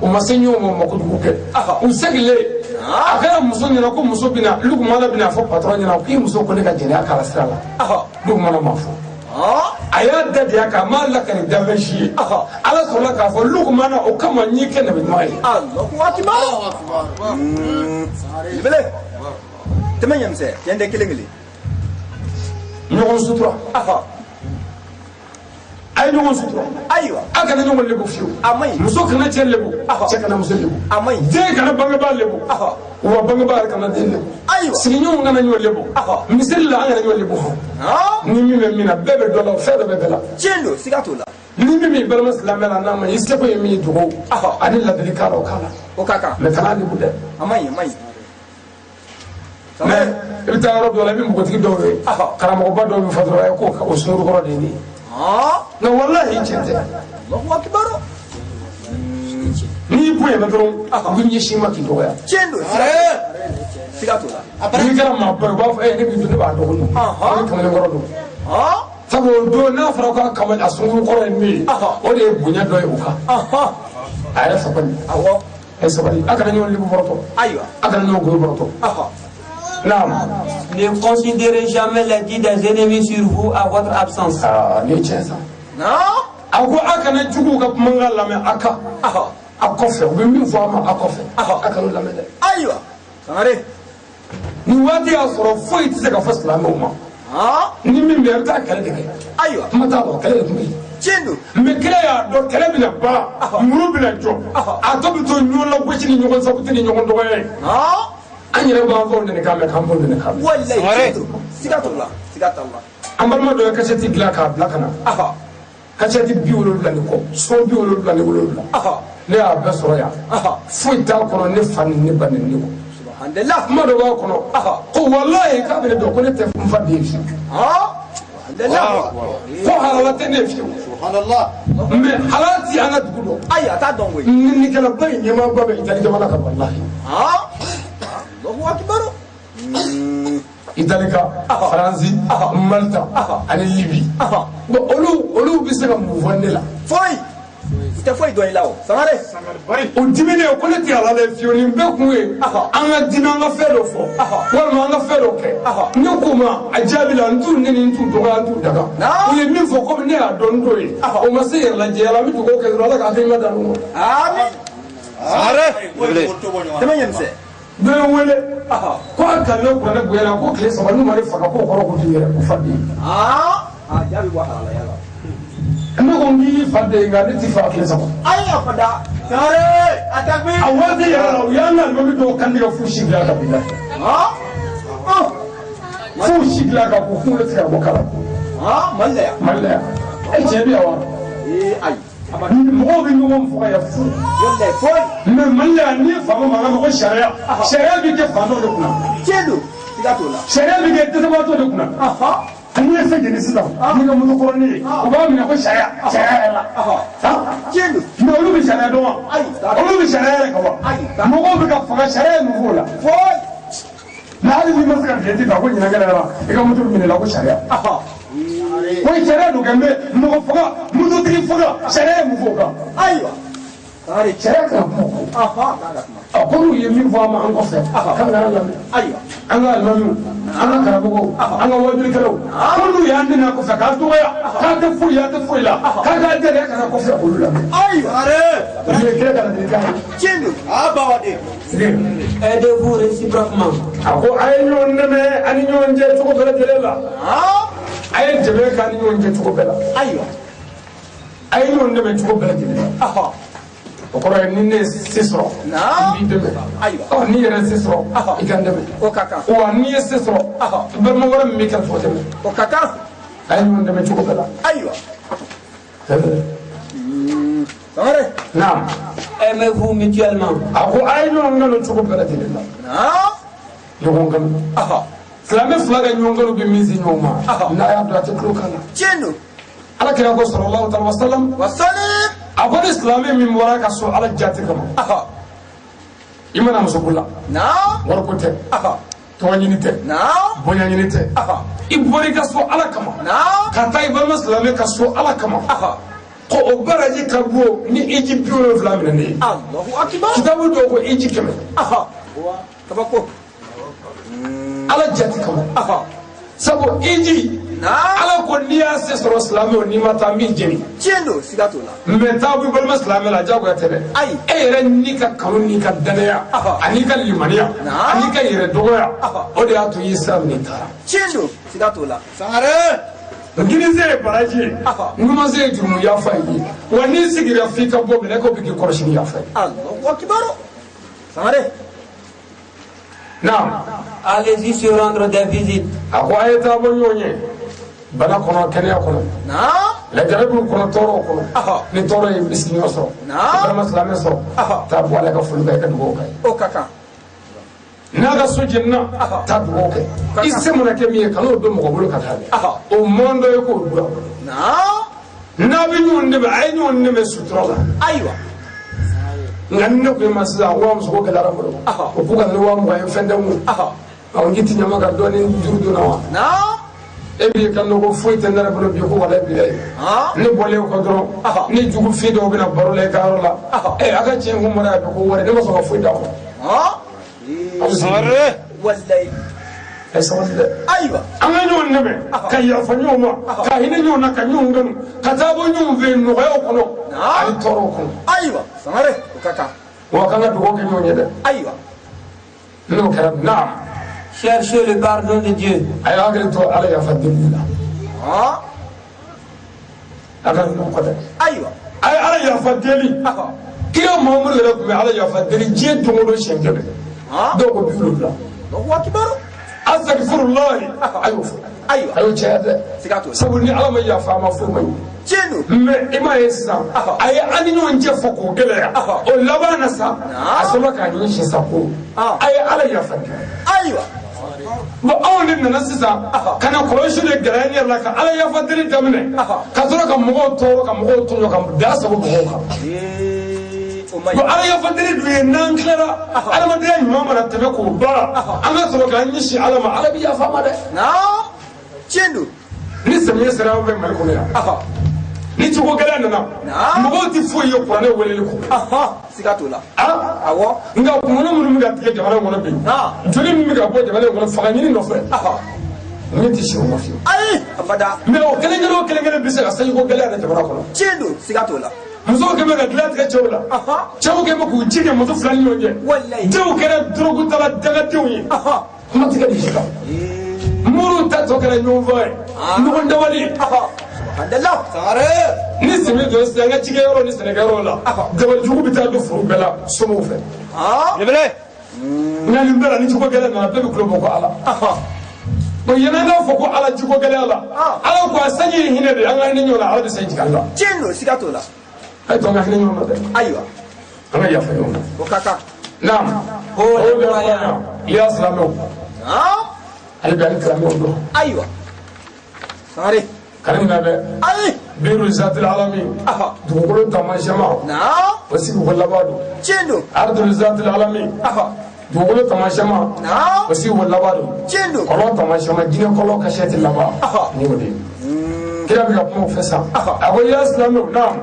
u ma se ɲɔgɔn ma, u ma kojugu kɛ. U seginlen, a kɛra muso ɲɛna ko muso bɛna, Lukumana bɛna fɔ patron ɲɛna k'i muso ko ne ka jɛnɛya k'a la sira la. Lukumana ma fɔ, a y'a da de a kan, a m'a lakali danfɛn si ye. Ala sɔrɔla k'a fɔ Lukumana o kama n y'i kɛ nabi ɲuman ye. Allahu akbar. Belebele. Tɛmɛ ɲɛmisɛn, tiɲɛ tɛ kelen kelen. Ɲɔgɔn sutura, a ye ɲɔgɔn sutura. Ayiwa. A kana ɲɔgɔn lebu fiyewu. A man ɲi. Muso kana cɛ lebu, cɛ kana muso lebu. A man ɲi. Den kana bangebaa lebu, wa bangebaa yɛrɛ kana den lebu. Ayiwa. Ayiwa. Sigiɲɔgɔnw kana ɲɔgɔn lebu. Misiri la, an kana ɲɔgɔn lebu. Ni min bɛ min na, bɛɛ bɛ dɔ la, fɛn dɔ bɛ bɛɛ la. Tiɲɛ don, siga t'o la. Ni min b'i balima silamɛ la, n'a ma ɲi, i seko ye min ye, dugawu ani ladilikan la, o k'a la. O ka kan. Mais kana lebu dɛ. A man ɲi, a man ɲi. Mais i bɛ taa yɔrɔ dɔ la, i bɛ npogotigi dɔw ye, karamɔgɔba dɔw bɛ fɔ dɔrɔn ko o sunkuru kɔrɔ de ye nin ye. Nka walahi, tiɲɛ tɛ. Allahu akibaru. N'i bonyana dɔrɔn, u bɛ ɲɛsin i ma k'i dɔgɔya. Tiɲɛ don, siga t'o la. N'i kɛra maaba ye, u b'a fɔ ne b'i dɔn, ne b'a dɔgɔnin, ne kamalenkɔrɔ don. Sabu o don n'a fɔra k'a kamalen, a sunkuru kɔrɔ ye min ye, o de ye bonya dɔ ye o kan a yɛrɛ fɛ kɔni. Awɔ. A ye sabali, a kana ɲɔgɔn lebu bɔrɔtɔ. Ayiwa. A kana ɲɔgɔn goyo bɔrɔtɔ. Naam. Ne considérez jamais les dits des ennemis sur vous à votre absence. Aa, nin ye tiɲɛ sa. A ko a kana juguw ka kumakan lamɛn a kan a kɔfɛ, u bɛ min fɔ a ma a kɔfɛ, a kana o lamɛn dɛ. Ayiwa, Sangare. Nin waati y'a sɔrɔ foyi tɛ se ka fɔ silamɛw ma. Ni min bɛ yen, a bɛ taa kɛlɛ de kɛ. Ayiwa. Kuma t'a la, kɛlɛ de tun bɛ yen. Tiɲɛ don. Mais kɛlɛ y'a dɔn kɛlɛ bɛna ban, muru bɛna jɔ, a tɔ bɛ to ɲɔgɔn lagosi ni ɲɔgɔn sabuti ni ɲɔgɔn dɔgɔya ye. An yɛrɛ b'an faw nɛni kan mɛn, k'an baw nɛni kan mɛn. Walayi, tiɲɛ don, siga t'o la, siga t'a la. An balima dɔ ye kasɛti dilan k'a bila ka na, kasɛti 70 ni kɔ, son 77. Ne y'a bɛɛ sɔrɔ yan, foyi t'a kɔnɔ ne fa ni ne ba ni ne kɔ. Subhanallah. Kuma dɔ b'a kɔnɔ ko walayi, k'a bɛ ne dɔn, ko ne tɛ n fa den ye fiyewu, ko halala tɛ ne ye fiyewu. Mais halala ti an ka dugu dɔn. Ayi, a t'a dɔn koyi. Ninikɛlaba in ɲɛmaaba bɛ Itali jamana kan, walahi. Allahu akibaru. Itali kan, Faransi, Malta ani Libi. Bon, olu bɛ se ka mun fɔ ne la? Foyi, u tɛ foyi dɔn i la o, Sangare. O diminen ko ne tɛ halala ye fiyewu. Nin bɛɛ kun ye an ka dimi, an ka fɛn dɔ fɔ walima an ka fɛn dɔ kɛ. Ne k'u ma a jaabi la, n t'u neni, n t'u dɔgɔya, n t'u daga. U ye min fɔ, komi ne y'a dɔn n t'o ye, o ma se yɛrɛlajɛya la. N bɛ dugawu kɛ dɔrɔn, Ala ka hakilina d'an ma. Amin. Tɛmɛ ɲɛmisɛn. Dɔ ye n wele ko a kalanna kuranɛ bonya la, ko tile 3 n'u ma ne faga, k'o kɔrɔ ko t'u yɛrɛ ko fa den ye. A jaabi bɔ halalaya la. Ne ko n k'i fa den ye, nka ne t'i fa tile 3. Ayi, a fada. Sangare, a takbir. A waati yɛrɛ la, u y'an ka alimami dɔw kantigɛ f'u si dilan ka bila, f'u si dilan ka k'u kunkolo tigɛ ka bɔ kala. Mali la yan. Mali la yan, e cɛ bi yan wa? Ee, ayi. Mɔgɔw bɛ ɲɔgɔn faga yan fu. Walayi, foyi. Mais Mali la yan, n'i ye faama mankan mɛn ko sariya, sariya bɛ kɛ fan dɔ de kunna. Tiɲɛ don, siga t'o la. Sariya bɛ kɛ dɛsɛbaatɔ de kunna. N'i ye fɛn jeni sisan n'i ka moto kɔrɔnin ye, u b'a minɛ ko sariya, sariya yɛrɛ la. Tiɲɛ don. Mais olu bɛ sariya dɔn wa? Ayi. Olu bɛ sariya yɛrɛ kan wa? Mɔgɔw bɛ ka faga, sariya ye mun f'o la? Foyi. Mais hali n'i ma se ka bileti ta ko ɲinan gɛlɛyara, i ka moto bɛ minɛ i la ko sariya. Ko sariya don kɛ, mais mɔgɔ faga, mototigi faga, sariya ye mun f'o kan? Ayiwa. Sariya kana kuma o kɔ. A ko n'u ye min fɔ an ma an kɔfɛ, k'an kana lamɛn. Ayiwa. An ka alimamiw, an ka karamɔgɔw, an ka wajulikɛlaw, ko n'u y'an nɛni a kɔfɛ, k'an dɔgɔya, k'an tɛ foyi ye, an tɛ foyi la, k'an k'an jɛnɛ ka na kɔfɛ, olu lamɛn. Ayiwa. Nin ye kira ka ladilikan ye. Tiɲɛ don. Aidez-vous réciproquement. A ko a ye ɲɔgɔn dɛmɛ ani ɲɔgɔn cɛ cogo bɛɛ lajɛlen la. A ye dɛmɛ k'an ni ɲɔgɔn cɛ cogo bɛɛ la. Ayiwa. A ye ɲɔgɔn dɛmɛ cogo bɛɛ lajɛlen la. O kɔrɔ ye ni ne ye se sɔrɔ, n b'i dɛmɛ. Ayiwa. Ɔ, n'i yɛrɛ ye se sɔrɔ, i ka n dɛmɛ. O ka kan. Wa n'i ye se sɔrɔ, balima wɛrɛ min b'i kɛrɛfɛ, o dɛmɛ. O ka kan. A ye ɲɔgɔn dɛmɛ cogo bɛɛ la. Ayiwa. Sangare. Naam. Aimez-vous mutuellement. A ko a ye ɲɔgɔn kanu cogo bɛɛ lajɛlen la. Ɲɔgɔn kanu. Silamɛ fila ka ɲɔgɔn kanu bɛ min se ɲɔgɔn ma, n'a y'a dɔn a tɛ tulo kan na. Tiɲɛ don. Ala kira ko sallallahu alaihi wa sallam. Wa salim. A ko ni silamɛ min bɔra ka so Ala jate kama, i mana muso ko la, wariko tɛ, tɔgɔ ɲini tɛ, bonya ɲini tɛ, i bɔra i ka so Ala kama ka taa i balima silamɛ ka so Ala kama, ko o baraji ka bon ni iji 70 minɛ ne ye. Allahu akibar. Kitabu dɔw ko iji 100. Kabako. Ala jate kama, sabu iji, Ala ko n'i y'a se sɔrɔ silamɛ o, n'i ma taa, n b'i jeni. Tiɲɛ don, siga t'o la. Mais taa b'i balima silamɛ la, diyagoya tɛ dɛ. Ayi. E yɛrɛ n'i ka kanu n'i ka danaya an'i ka limaniya an'i ka yɛrɛ dɔgɔya, o de y'a to i ye sira minɛ, i taara. Tiɲɛ don, siga t'o la. Nkininsen ye baraji ye, numansen ye jurumu yafa ye. Wa n'i sigira f'i ka bɔ, mɛlɛkɛw bɛ k'i kɔrɔsi ni yafa ye. Allahu akibaru. Sangare. Naam. Allez-y se rendre des visites. A ko a ye taa bɔ ɲɔgɔn ye bana kɔnɔ, kɛnɛya kɔnɔ, Naam. lajarabiw kɔnɔ, tɔɔrɔw kɔnɔ. Ahɔ. Ni tɔɔrɔ ye sigiɲɔgɔn sɔrɔ, Naam. i balima silamɛ sɔrɔ, Ahɔ. taa bɔ ala ka foli kɛ, i ka dugawu kɛ. O ka kan. N'a ka so jenina, Ahɔ. taa dugawu kɛ. I se mana kɛ min ye, kan'o don mɔgɔ bolo ka taa dɛ. Ahɔ. O man dɔ ye k'o dun. Naam. N'a bɛ ɲɔgɔn dɛmɛ, a ye ɲɔgɔn dɛmɛ sutura la. Ayiwa. Nka ni ne ko i ma sisan, 20,000 ko gɛlɛyara n bolo, Ahɔ. o k'u ka na ni 20,000 ye, fɛn tɛ n kun. Ahɔ. Awɔ, n k'i ti ɲama ka dɔɔnin juru donna wa? Naam. E b'i kan ko foyi tɛ ne yɛrɛ bolo bi ko walayi bilayi. Han. Ne bɔlen kɔ dɔrɔn, Ahɔ. ne jugu fi dɔw bɛna baro la i ka yɔrɔ la. Ahɔ. Ɛ, a ka tiɲɛ kun bɔra yan bi ko wari, ne ma sɔn ka foyi d'a ma. Han. Aw bɛ sigi. Walayi. A ye sabali dɛ. Ayiwa. An ka ɲɔgɔn dɛmɛ ka yafa ɲɔgɔn ma, ka hinɛ ɲɔgɔn na, ka ɲɔgɔn kanu, ka taa bɔ ɲɔgɔn fɛ nɔgɔyaw kɔnɔ Naam. ani tɔɔrɔw kɔnɔ. Ayiwa. Sangare. O ka kan. Wa k'an ka dugawu kɛ ɲɔgɔn ye dɛ. Ayiwa. N'o kɛra, naam. Cherchez le pardon de Dieu. A ye hakili to ala yafa deli la. Han. A ka hinɛ kɔ dɛ. Ayiwa. A ye ala yafa deli. Ahɔ. Kira Muhamadu yɛrɛ tun bɛ ala yafa deli diɲɛ don o don siɲɛ 100. Han. Dɔw ko 70. Allahu akibaru. Asagfirulahi, a y'o fɔ. Ayiwa. A y'o caya dɛ. Siga t'o la. Sabu ni ala ma yafa a ma, foyi ma ɲi. Tiɲɛ don. Mɛ i m'a ye sisan, Ahɔ. a ye an ni ɲɔgɔn cɛ fɔ k'o gɛlɛya. Ahɔ. O laban na sa, Naam. a sɔrɔla k'a ɲini sisan ko Ah. a ye ala yafa deli. Ayiwa. Bon, anw de nana sisan Ahɔ. ka na kɔlɔsi de gɛlɛya n yɛrɛ la ka ala yafa deli daminɛ, Ahɔ. ka sɔrɔ ka mɔgɔw tɔɔrɔ, ka mɔgɔw tɔɲɔ, ka da sago mɔgɔw kan. Ee, o ma Bon, ɲi. ala yafa deli dun ye, n'an tilara adamadenya ɲuman mana tɛmɛ k'o baara, an ka sɔrɔ k'an ɲɛsin ala ma, ala bɛ yafa ma dɛ. Naam. Tiɲɛ don. Ni samiya sera an fɛ Mali kɔnɔ yan, Ahɔ. ni cogo gɛlɛn nana, Naam. mɔgɔw tɛ foyi ye kuranɛ weleli kɔ. Ahɔ. Siga t'o la. Ah. Awɔ. Nka kunkolo minnu bɛ ka tigɛ jamana in kɔnɔ bi, Ah. joli min bɛ ka bɔ jamana in kɔnɔ fanga ɲini nɔfɛ, Ahɔ. min tɛ si o ma fiyewu. Ayi. Abada. Mɛ o kelen kelen, o kelen kelen bɛ se ka sanjiko gɛlɛya yɛrɛ jamana kɔnɔ. Tiɲɛ don. Siga t'o la. Musow kɛlen bɛ ka dilan tigɛ cɛw la, Ahɔ. cɛw kɛlen bɛ k'u ji kɛ muso fila ni ɲɔgɔn cɛ, Walayi. denw kɛra dɔrɔgutala dagadenw ye. Ahɔ. Kuma tigɛ de si kan, moriw ta tɔ kɛra ɲɔgɔn fɔ ye, ɲɔgɔn dabali ye. Ahɔ. Subhanallah. Sangare. Ni sɛmɛ donna sisan, an ka cikɛyɔrɔ ni sɛnɛkɛyɔrɔ la, Ahɔ. dabalijugu bɛ taa don foro bɛɛ la somow fɛ. Han. Belebele. Nka nin bɛɛ la, ni jiko gɛlɛya nana, bɛɛ bɛ kulo bɔ ko ala. Ahɔ. Bon, yɛlɛ n'a fɔ ko ala jiko gɛlɛya la, Ah. ala ko a sanji ye hinɛ de ye, an ka hinɛ ɲɔgɔn na, ala bɛ sanji jigin an la. Tiɲɛ don. Siga t'o la. A ye to an ka hinɛ ɲɔgɔn na dɛ. Ayiwa. An ka yafa ɲɔgɔn ma. O ka kan. Naam. O o de de croyants. i y'a silamɛw, Han. hali bi an silamɛw don. Ayiwa. Sangare. Kana ɲinɛ dɛ. Ayi. Biiru zatil alami, Ahɔ. dugukolo taamasiyɛnma, Naam. o sigi ko laban don. Tiɲɛ don. Ardul zatil alami, Ahɔ. dugukolo taamasiyɛnma, Naam. o sigi ko laban don. Tiɲɛ don. Kɔlɔn taamasiyɛnma, jinɛ kɔlɔn kasɛ tɛ laban. Ahɔ. Ni o de ye kira bɛ ka kuma o fɛ sa. Ahɔ. A ko ya silamɛw, naam.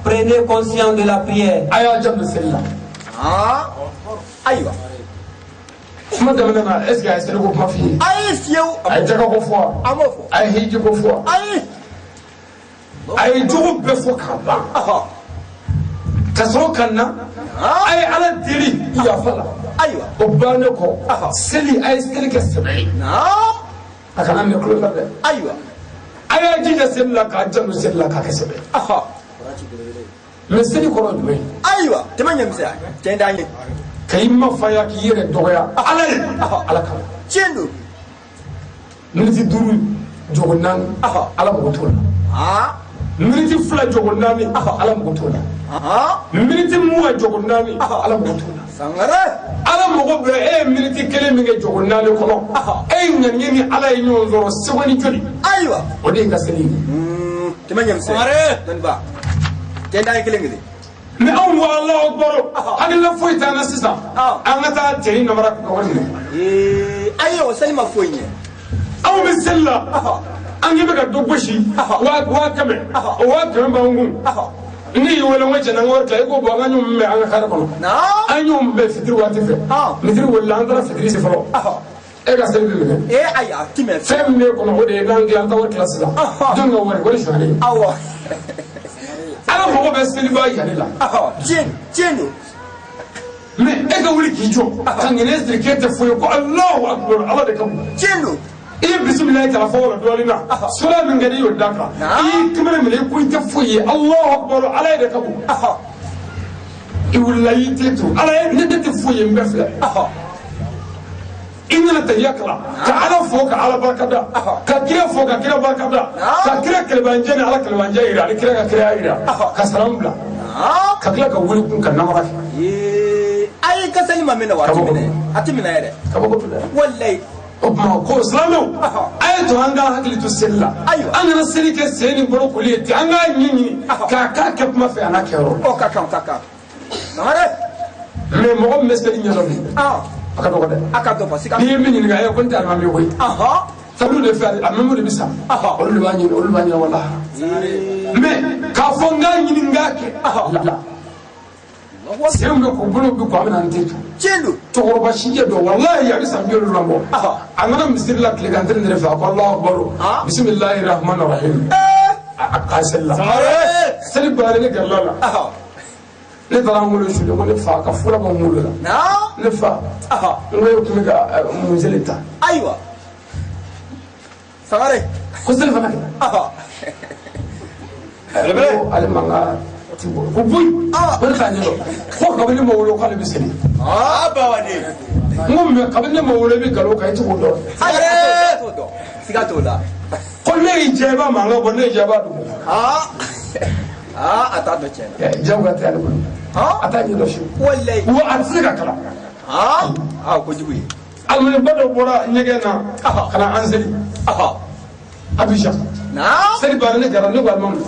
Prenez conscience de la prière. A y'a janto seli la. Han. Ayiwa. Kuma daminɛ na, est ce que a ye seliko kuma f'i ye? Ayi fiyewu. A ye jaka ko fɔ wa? A m'o fɔ. A ye hiji ko fɔ wa? Ayi. A ye jogo bɛɛ fɔ k'a ban, Ahɔ. ka sɔrɔ ka na Han. a ye ala deli yafa la. Ayiwa. O bannen kɔ, Ahɔ. seli, a ye seli kɛ sɛbɛ ye. Naam. A kana minɛ kulo la dɛ. Ayiwa. A y'a jija seli la, k'a janto seli la, k'a kɛ sɛbɛ ye. Ahɔ. Mɛ seli kɔrɔ ye jumɛn ye? Ayiwa. Tɛmɛ ɲɛmisɛnya. Tiɲɛ d'an ye. Ka i mafaya, k'i yɛrɛ dɔgɔya ala ye, ala kama. Tiɲɛ don. Miniti 5 jogo 4, Ahɔ. ala mago t'o la. Han. Miniti 2 jogo 4, ala mago t'o la. Han. Miniti 20 jogo 4, Ahɔ. ala mago t'o la. Sangare. Ala mago bɛ e ye miniti 1 min kɛ jogo 4 kɔnɔ, Ahɔ. e ye ŋaniye ni ala ye ɲɔgɔn sɔrɔ sekondi joli, Ayiwa. o de ye ka seli ye. Tɛmɛ ɲɛmisɛnya. Sangare. Dɔnniba. Tiɲɛ d'an ye kelen kelen. Ni anw ko Alahu akibaru, Ahɔ. hakilina foyi t'an na sisan, Ah. an ka taa cɛnin namara ka wari minɛ. Ee, ayi, o seli ma foyi ɲɛ. Anw bɛ seli la, Ahɔ. an k'i bɛ ka dɔ gosi Ahɔ. 100,000, Ahɔ. o 100,000 b'an kun. Ahɔ. Ne y'i wele, n ko cɛ, n'an ka wari tila, i ko bɔn, an ka ɲɔgɔn bɛn an ka kare kɔnɔ. Naam. An y'o bɛn fitiri waati fɛ. Ah. Misiri wulila, an taara fitiri se fɔlɔ. Ahɔ. E ka seli bɛ minɛ. Ee, ayi, a ti mɛn. Fɛn min b'e kɔnɔ, o de ye n'an tila, an ta wari tila sisan. Ahɔ. Jɔn ka wari, wari sonyalen ye. Awɔ. Ala mago bɛ seliba yɛrɛ la. Ahɔ. Tiɲɛ tiɲɛ don. Mɛ e ka wuli k'i jɔ ka ŋɛnɛ siri k'e tɛ foyi ye ko Alahu akibaru, ala de ka bon. Tiɲɛ don. I ye bisimilayi k'a fɔ wala dɔɔnin na, sura min ka di i y'o da kan, Naam. i y'i kɛmɛ minɛ, i ko i tɛ foyi ye, Alahu akibaru, ala ye de ka bon. Ahɔ. I wulila, i y'i ten to ala ye, ne tɛ foyi ye, n bɛɛ filɛ. Ahɔ. I nana tahiya kalan ka Ala fo ka Ala barikada ka kira fo ka kira barikada ka kira kɛlɛbanjɛ ni Ala kɛlɛbanjɛ yira ani kira ka kiraya yira ka salamu bila ka tila ka wuli kun ka namara kɛ. Ayi ka seli ma minɛ waati minɛ a ti minɛ yɛrɛ. Kabako don dɛ. Walayi. O tuma ko silamɛw a ye to an ka hakili to seli la. An kana seli kɛ sen ni bolo koli ye ten, an k'a ɲɛɲini k'a k'a kɛ kuma fɛ a n'a kɛyɔrɔ. O ka kan, o ka kan. Sangare. Mais mɔgɔ min bɛ seli ɲɛdɔn bi, a ka dɔgɔ dɛ. A ka dɔgɔ, siga. N'i ye min ɲininka, ko n tɛ alimami ye koyi. Tabliw de fɛ, a mɛmu de bɛ sa. Olu de b'a ɲini, olu de b'a ɲini wala. Mais k'a fɔ n k'a ɲini n k'a kɛ. La. Senw bɛ ko, bolo bɛ ko, a bɛ na n tɛ jɔ. Tiɲɛ don. Cɛkɔrɔba sijɛ dɔ, walahi a bɛ san 70 bɔ. A nana misiri la tilegan tɛ ne de fɛ, a ko Alahu akibaru. Bisimilahi rahmani rahim. A k'a seli la. Seli bannen ne gɛrɛla la. Ne taara n wolo su ko ne fa ka fura bɔ n wolo la. Ne fa, n ko e tun bɛ ka mun seli ta. Ayiwa. Sangare. Ko seli fana kɛ. Ko ale man ka ti bɔ. Ko boyi. Ko ne t'a ɲɛdɔn. Ko kabini ne ma wolo k'ale bɛ seli. N ko mais kabini ne ma wolo i bɛ nkalon kan, i tɛ k'o dɔn. Siga t'o la. Ko ne y'i jɛ i b'a mankan bɔ, ne y'i jɛ i b'a dogo. A t'a dɔn tiɲɛ na. Jagoya tɛ ale bolo. A t'a ɲɛdɔn fiyewu. Walayi. Wa a tɛ se ka kalan. O kojugu ye. Alimamiba dɔ bɔra ɲɛgɛn na ka na an seli. Abidjan. Seli banna ne jara ne ko alimami.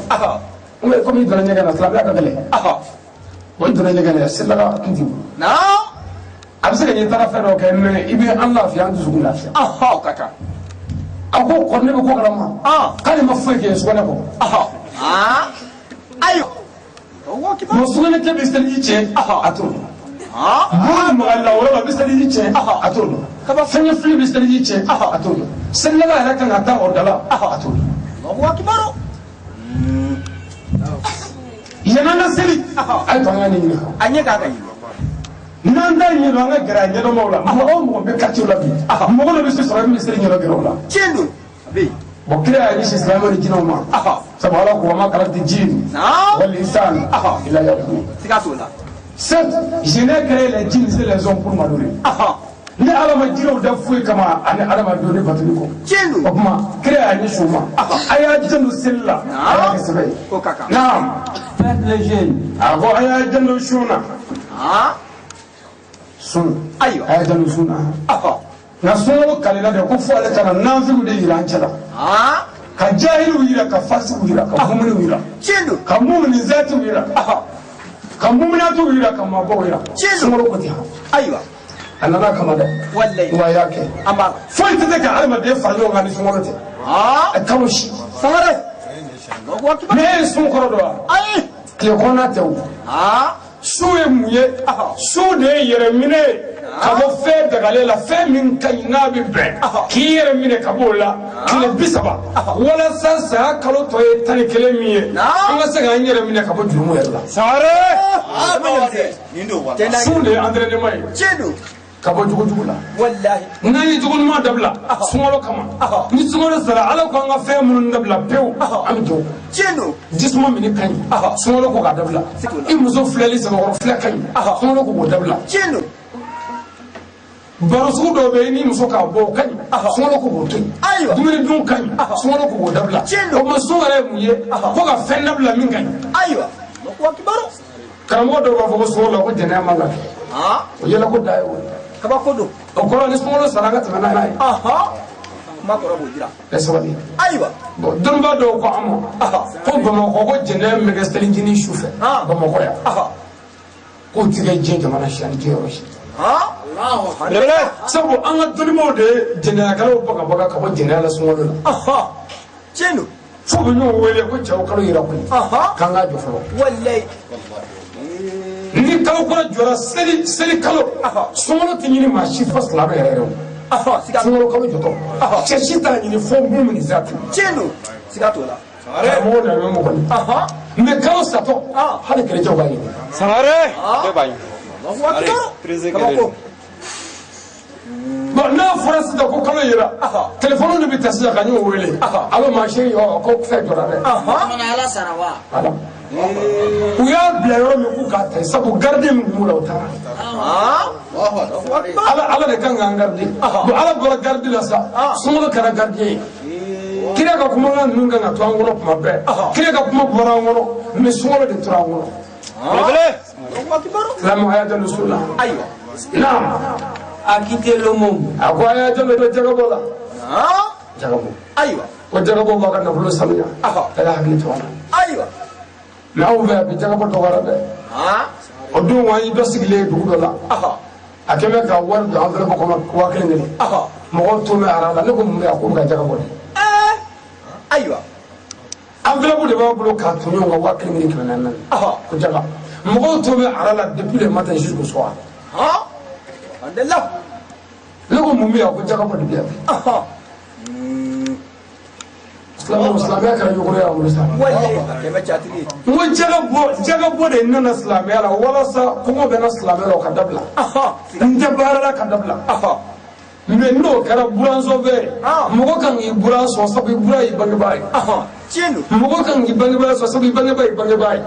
N ko komi i donna ɲɛgɛn na, silamɛya ka gɛlɛn. Bon, i donna ɲɛgɛn na, selidaga tun t'i bolo. A bɛ se ka ɲɛ i taara fɛn dɔ kɛ, mais i bɛ an lafiya, an dusukun lafiya. O ka kan. A ko kɔrɔ ne bɛ ko kalama. K'ale ma foyi kɛ sugunɛ kɔ. Ayiwa. Bon, sugunɛ kɛ bɛ seliji tiɲɛ, a t'o dɔn. Bolo maga lawura la, a bɛ seliji tiɲɛ, a t'o dɔn. Fɛnkɛ fili bɛ seliji tiɲɛ, a t'o dɔn. Selidaga yɛrɛ kan ka taa o da la, a t'o dɔn. Yan'an ka seli, a ye to an ka ɲɛɲini. A ɲɛ k'a ka ɲini. N'an t'a ɲɛdɔn, an ka gɛrɛ a ɲɛdɔnbaw la. Mɔgɔ o mɔgɔ bɛ quartier la bi, mɔgɔ dɔ bɛ se sɔrɔ min bɛ seli ɲɛdɔn, gɛrɛ o la. Tiɲɛ don. A bɛ yen. Bon, kira y'a ɲɛsin silamɛw ni jinɛw ma. Sabu Ala ko wa ma khalaqtu jinn wal insan illa liya'budun. Siga t'o la. Certes, je n'ai créé les djinns et les hommes pour m'adorer. Ne Ala ma jinɛw da foyi kama ani adamadenw ne batoli kɔ. Tiɲɛ don. O tuma kira y'a ɲɛsin o ma. A y'a janto seli la. A y'a kɛ sɛbɛ ye. O ka kan. Naam. Faites le jeûne. A ko a y'a janto sun na. Sun. Ayiwa. A y'a janto sun na. Nka sunkalo kalila de ko fo ale ka na nafigiw de yira an cɛ la. Ka jahiliw yira, ka fasigiw yira, ka mumuniw yira. Tiɲɛ don. Ka mumini zatiw yira. Ka muminatiw yira, ka maabaw yira. Tiɲɛ don. Sunkalo ko ten. Ayiwa. A nana kama dɛ. Walayi. Wa a y'a kɛ. An b'a la. Foyi tɛ se ka adamaden fara ɲɔgɔn kan ni sunkalo tɛ. A kalo si. Sangare. Mais e ye sun kɔrɔ dɔn wa? Ayi. Tile kɔnɔna tɛ o. Sun ye mun ye? Sun de ye yɛrɛminɛ ye ka bɔ fɛn dagalen la, fɛn min ka ɲi n'a bɛ bɛn, k'i yɛrɛ minɛ ka bɔ o la tile 30, walasa saya kalo tɔ ye 11 min ye, an ka se k'an yɛrɛ minɛ ka bɔ jurumu yɛrɛ la. Sun de ye entraînement ye. Tiɲɛ don. Ka bɔ jogojugu la. Walahi. N'an ye jogo ɲuman dabila sunkalo kama, ni sunkalo sara, Ala ko an ka fɛn minnu dabila pewu, an bɛ jɔ. Tiɲɛ don. Jisuma minni ka ɲi, sunkalo ko k'a dabila. I muso filɛli sɛbɛkɔrɔ filɛ ka ɲi, sunkalo ko k'o dabila. Tiɲɛ don. Baro sugu dɔw bɛ yen, ni muso k'a bɔ o ka ɲi, sunkalo ko k'o to yen. Ayiwa. Dumuni dun ka ɲi, sunkalo ko k'o dabila. Tiɲɛ don. O tuma sun yɛrɛ ye mun ye? Ko ka fɛn dabila min ka ɲi. Ayiwa. Karamɔgɔ dɔw b'a fɔ ko sunkalo la ko jɛnɛya man ka kɛ. O yɛlɛ ko da ye o ye. Kabako don. O kɔrɔ ni sunkalo sara, an ka tɛmɛ n'a ye. Kuma kɔrɔ b'o jira. Ɛ sabali. Ayiwa. Bon, dɔnnibaa dɔw ko an ma ko Bamakɔ ko jɛnɛya min bɛ kɛ selincinin su fɛ Bamakɔ yan, k'o ti kɛ diɲɛ jamana si ani diɲɛ yɔrɔ si. Sabu an ka dɔnnibaaw de ye jɛnɛyakɛlaw bagabaga ka bɔ jɛnɛya la sunkalo la. Tiɲɛ don. Fo bɛ ɲɔgɔn wele ko cɛw kalo yira koyi. K'an k'a jɔ fɔlɔ. Walayi. Ni kalo kura jɔra, seli kalo, sunkalo tɛ ɲini maa si fo silamɛ yɛrɛ yɛrɛ o. Sunkalo kalo jɔtɔ, cɛ si t'a ɲini fo mumini zati. Tiɲɛ don. Siga t'o la. Karamɔgɔ na bɛ mɔgɔ ni. Mais kalo satɔ, hali kerecɛnw b'a ɲini. Sangare. Bɛɛ b'a ɲini. Kabako. Bon, n'a fɔra sisan ko kalo yera, telefɔni de bɛ ta sisan ka ɲɔgɔn wele. Allo ma chérie, ko fɛn jɔra dɛ. Ala sara wa. Voilà. U y'a bila yɔrɔ min k'u k'a ta, sabu gardien min tun b'u la, o taara. Ala ala de kan k'an garidi. Bon, ala bɔra garidi la sa, sunkalo kɛra gardien ye. Kira ka kumakan ninnu kan ka to an kɔnɔ tuma bɛɛ. Kira ka kuma bɔra an kɔnɔ, mais sunkalo de tora an kɔnɔ. Silamɛw, a y'a janto sun na. Ayiwa. Naam. À quitter l'aumône. A ko a y'a janto jagabɔ la, jagabɔ. Ayiwa. Ko jagabɔ b'a ka nafolo sanuya, a y'a hakili to a la. Ayiwa. Mais aw fɛ yan bi, jagabɔ dɔgɔyara dɛ. O don an ye dɔ sigilen ye dugu dɔ la, a kɛn bɛ ka wari don enveloppe kɔnɔ, 1000 kelen. Mɔgɔw to bɛ ara la. Ne ko mun bɛ yan? K'u bɛ ka jaga bɔ de. Ayiwa. Enveloppe de b'a bolo k'a to ɲɔgɔn kan, 1000 kelen 400. Ko jaga, mɔgɔw to bɛ ara la depuis le matin jusqu'au soir. Alhamdulillah. Ne ko mun bɛ yan? Ko jaga bɔ de bɛ yan bi. Silamɛw, silamɛya kɛra ɲɔgɔn ye an bolo sa. Wale a kɛmɛ catigi ye. N ko jaga bɔ, jaga bɔ de nana silamɛya la walasa kɔngɔ bɛ n na silamɛya la, o ka dabila. N tɛ baara la, ka dabila. Mais n'o kɛra buransɔfɛ ye, mɔgɔ kan k'i buran sɔn, sabu i buran y'i bangebaa ye. Tiɲɛ don. Mɔgɔ kan k'i bangebaa sɔn, sabu i bangebaa y'i bangebaa ye.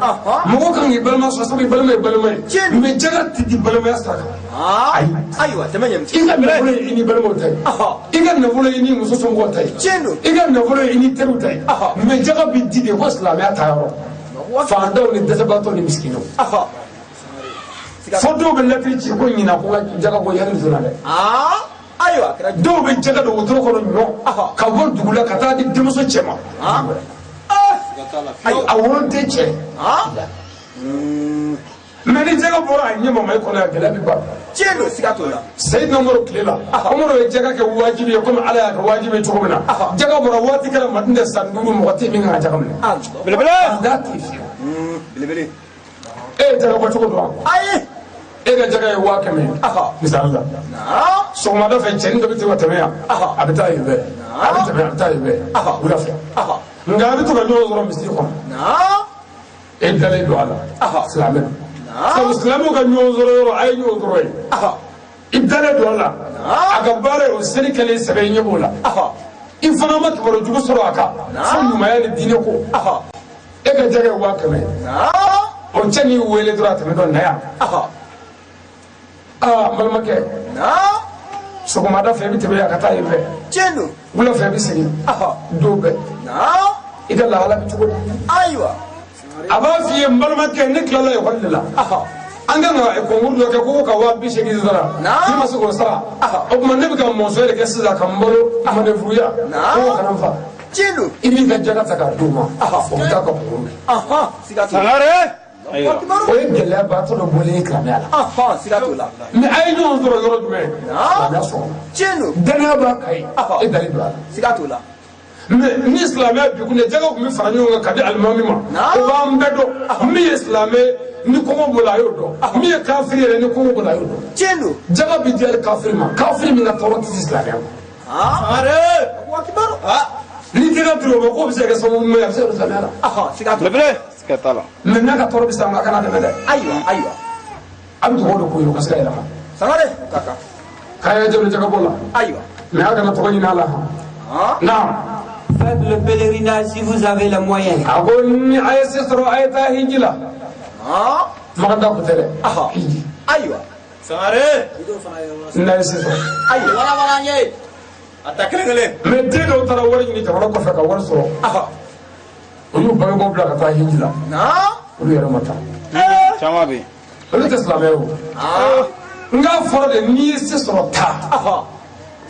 Mɔgɔ kan k'i balima sɔn, sabu i balima y'i balima ye. Mais jaga tɛ di balimaya sira kan, ayi. Ayiwa, tɛmɛ ɲɛ. I ka nafolo ye i ni balimaw ta ye, i ka nafolo ye i ni muso somɔgɔw ta ye, Tiɲɛ don. i ka nafolo ye i ni teriw ta ye. Mais jaga bi di de ko silamɛya ta yɔrɔ, fantanw ni dɛsɛbaatɔw ni misikinɛw. Fo dɔw bɛ lɛtiri ci ko ɲina ko ka jaga ko yanni donna dɛ. Ayiwa, a kɛra. Dɔw bɛ jaga don wotoro kɔnɔ ɲɔ ka bɔ dugu la ka taa di denmuso cɛ ma, a woloden cɛ. Mais ni jaga bɔra a ɲɛ ma, e kɔnɔ yan, gɛlɛya bɛ ban. Tiɲɛ don, siga t'o la. Seyidina Umaru tile la, Umaru ye jaga kɛ wajibi ye, komi Ala y'a kɛ wajibi ye cogo min na. Jaga bɔra waati kɛra Madinɛ san 5, mɔgɔ tɛ min kan ka jaga minɛ. Belebele. Da tɛ fiyewu. Belebele. E ye jaga bɔ cogo dɔn? Ayi. E ka jaga ye 100 000 ye misali la. Sɔgɔmada fɛ, cɛnin dɔ bɛ to ka tɛmɛ yan, a bɛ taa yen fɛ, a bɛ tɛmɛ, a bɛ taa yen fɛ wula fɛ. Nka a bɛ to ka ɲɔgɔn sɔrɔ misiri kɔnɔ. E dalen don a la, silamɛ don, sabu silamɛw ka ɲɔgɔn sɔrɔ yɔrɔ, a ye ɲɔgɔn sɔrɔ yen. I dalen don a la, a ka baara ye o seli kɛlen sɛbɛ, i ɲɛ b'o la. I fana ma kibaru jugu sɔrɔ a kan fo ɲumanya ni diinɛ ko. E ka jaga ye 100 000 ye. O cɛ n'i wele dɔrɔn, a tɛmɛ dɔn na yan. Aa, n balimakɛ, sɔgɔmada fɛ i bɛ tɛmɛ yan ka taa yen fɛ. Tiɲɛ don. Wula fɛ i bɛ segin. Don bɛɛ i ka lahala bɛ cogo di? Ayiwa. A b'a f'i ye: n balimakɛ, ne tilala ekɔli de la, an kan ka concours dɔ kɛ ko ka 80 000 sara, ne ma se k'o sara. O tuma ne bɛ ka mɔnsɔn de kɛ sisan ka n balo mandefuruya ko kana n fa. Tiɲɛ don. I b'i ka jaga ta k'a d'o ma, o bɛ taa ka concours kɛ. Siga t'o la. Sangare. Ayiwa. O ye gɛlɛyabatɔ dɔ bɔlen ye silamɛya la. Siga t'o la. Mais a ye ɲɔgɔn sɔrɔ yɔrɔ jumɛn? Silamɛya sɔrɔ. Tiɲɛ don. Danaya b'a kan ye, e dalen don a la. Siga t'o la. Mais ni silamɛya bi kun jaga tun bɛ fara ɲɔgɔn kan ka di alimami ma, o b'an bɛɛ dɔn. Min ye silamɛ ni kɔngɔ b'o la, a y'o dɔn. Min ye kafiri yɛrɛ ni kɔngɔ b'o la, a y'o dɔn. Tiɲɛ don. Jaga bi di hali kafiri ma, kafiri min ka tɔɔrɔ tɛ se silamɛya ma. Sangare. Ni jaga dir'o ma, k'o bɛ se ka kɛ sababu ɲuman ye, a bɛ se ka don silamɛya la. Siga t'o la. Belebele. Siga t'a la. Mais n'a ka tɔɔrɔ bɛ se a ma, a kana dɛmɛ dɛ. Ayiwa, ayiwa. A bɛ dugawu de k'o ye, o ka se ka yɛlɛma. Sangare. Ka kan. K'a y'a jalo jaga bɔ la. Ayiwa. Mais a kana tɔgɔ ɲini a la. Naam. Faites le pèlerinage si vous avez les moyens. A ko ni a ye se sɔrɔ, a ye taa hiji la. Makan ko tɛ dɛ, hiji. Ayiwa. Sangare. N'a ye se sɔrɔ. Ayiwa. Wala wala n ye. A ta kelen kelen. Mais den dɔw taara wari ɲini jamana kɔfɛ ka wari sɔrɔ, olu y'u bangebaaw bila ka taa hiji la, olu yɛrɛ ma taa. Caman bɛ yen. Olu tɛ silamɛ ye o. N k'a fɔra de, n'i ye se sɔrɔ, taa.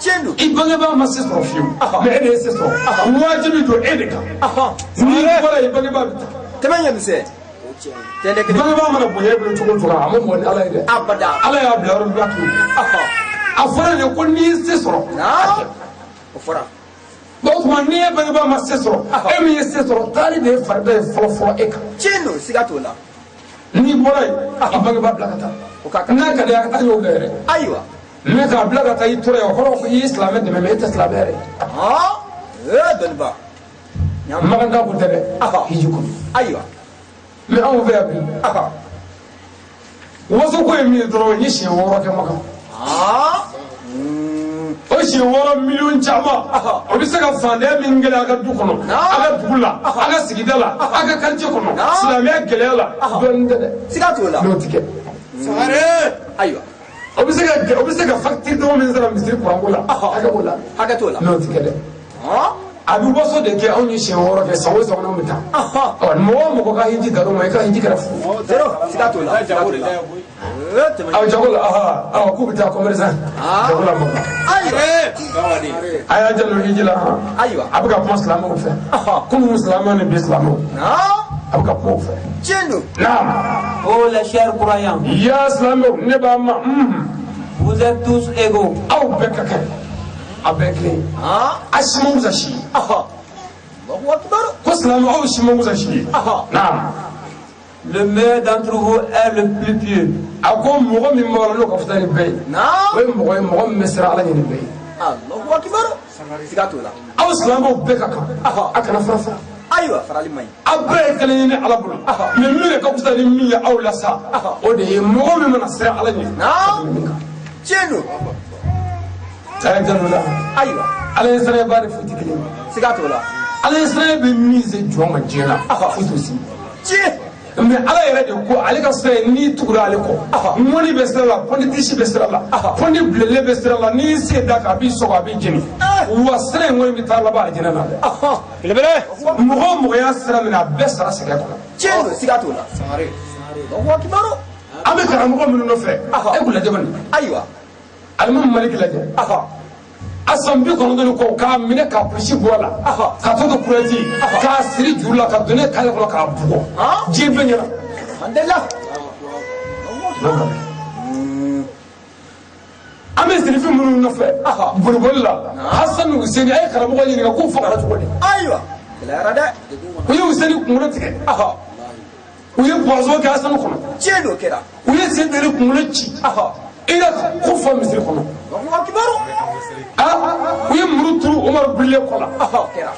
Tiɲɛ don. I bangebaa ma se sɔrɔ fiyewu, mais e de ye se sɔrɔ, wajibi don e de kan. N'i bɔra, i bangebaa bɛ taa. Tɛmɛ ɲɛ misɛn. Tɛndɛ kelen. Bangebaa mana bonya i bolo cogo o cogo, a ma mɔgɔ ni Ala ye dɛ. Abada. Ala y'a bila yɔrɔ min, i b'a to yen. A fɔra de ko n'i ye se sɔrɔ, a kɛ. O fɔra. Bon, o tuma n'i ye bangebaa ma se sɔrɔ, e min ye se sɔrɔ, taali de ye farida ye fɔlɔ fɔlɔ e kan. Tiɲɛ don, siga t'o la. N'i bɔra yen, i bangebaa bila ka taa. O ka kan. N'a ka di ye, a ka taa ɲɔgɔn fɛ yɛrɛ. Ayiwa. Mais k'a bila ka taa, i tora yen, o kɔrɔ ko i ye silamɛ dɛmɛ, mais e tɛ silamɛ yɛrɛ. Ee, dɔnniba. Makan taa kun tɛ dɛ, hiji kun. Ayiwa. Mais anw fɛ yan bi, waso ko ye min ye dɔrɔn, n ye siɲɛ 6 kɛ Makan. O siɲɛ 6, miliyɔn caman, o bɛ se ka fantanya min gɛlɛya a ka du kɔnɔ, a ka dugu la, a ka sigida la, a ka quartier kɔnɔ, silamɛya gɛlɛya la dɔɔnin tɛ dɛ. Siga t'o la. N'o ti kɛ. Sangare. Ayiwa. O bɛ se ka o bɛ se ka facture dɔgɔ min sara misiri kuranko la, hakɛ b'o la. Hakɛ t'o la. N'o ti kɛ dɛ. A bɛ waso de kɛ, anw ye siɲɛ 6 kɛ, san o san anw bɛ taa. Ɔ, mɔgɔ o mɔgɔ ka hiji dar'o ma, i ka hiji kɛra fu. Zéro, siga t'o la, siga t'o la. Aw jago la, aha, aw k'u bɛ taa commerçant jago la mɔgɔ. Ayiwa. A y'a janto hiji la han. Ayiwa. A bɛ ka kuma silamɛw fɛ. Kunun silamɛw ni bi silamɛw. A bɛ ka kuma u fɛ. Tiɲɛ don. Naam. Oh les chers croyants, Ya silamɛw, ne b'a ma. Vous êtes tous égaux. Aw bɛɛ ka kan. A bɛɛ kelen. A si man fisa si ye. Allahu akbar. Ko silamɛw, aw si man fisa si ye. Naam. Le meilleur d'entre vous est le plus pieux. A ko mɔgɔ min b'aw la n'o ka fisa ni bɛɛ ye, o ye mɔgɔ ye, mɔgɔ min bɛ siran Ala ɲɛ ni bɛɛ ye. Allahu akbar. Siga t'o la. Aw silamɛw bɛɛ ka kan. A kana fara fara. Ayiwa, farali man ɲi. Aw bɛɛ ye kelen ye ni Ala bolo. Mais min de ka fisa ni min ye aw la sa, o de ye mɔgɔ min mana siran Ala ɲɛ ka tɛmɛ min kan. Tiɲɛ don. A y'a janto la. Ayiwa. Ala ye siran ba de foyi tɛ kelen ye. Siga t'o la. Ala ye siran bɛ min se jɔn ma diɲɛ na, foyi t'o se. Tiɲɛ. Mais Ala yɛrɛ de ko ale ka sira ye, n'i tugura ale kɔ, ŋɔni bɛ sira la, pɔnditisi bɛ sira la, pɔndi bilenlen bɛ sira la, n'i y'i sen da kan, a b'i sɔgɔ, a b'i jeni. Wa sira in kɔni bɛ taa laban alijinɛ na dɛ. Mɔgɔ o mɔgɔ y'a sira minɛ, a bɛɛ sara sɛgɛn kɔnɔ. Tiɲɛ don, siga t'o la. Allahu akbar. An bɛ karamɔgɔ minnu nɔfɛ, e k'u lajɛ kɔni. Ayiwa. Alimami Maliki lajɛ. A san 90 ni kɔ, k'a minɛ k'a kulisi bɔ a la, ka to kurɛti k'a siri juru la, ka don ne kare kɔnɔ k'a bugɔ diɲɛ bɛɛ ɲɛna. Alhamdulillah. An bɛ sirifi minnu nɔfɛ boliboli la, Hasan ni Useni, a ye karamɔgɔ ɲininka k'u fagara cogo di. Ayiwa. Gɛlɛyara dɛ. U ye Useni kunkolo tigɛ, u ye poison kɛ Hasan kɔnɔ. Tiɲɛ don, kɛra. U ye sen tigɛ, kunkolo ci Irak ko fɔ misiri kɔnɔ. Allahu akbar. U ye muru turu Umaru birilen kɔ la. Kɛra.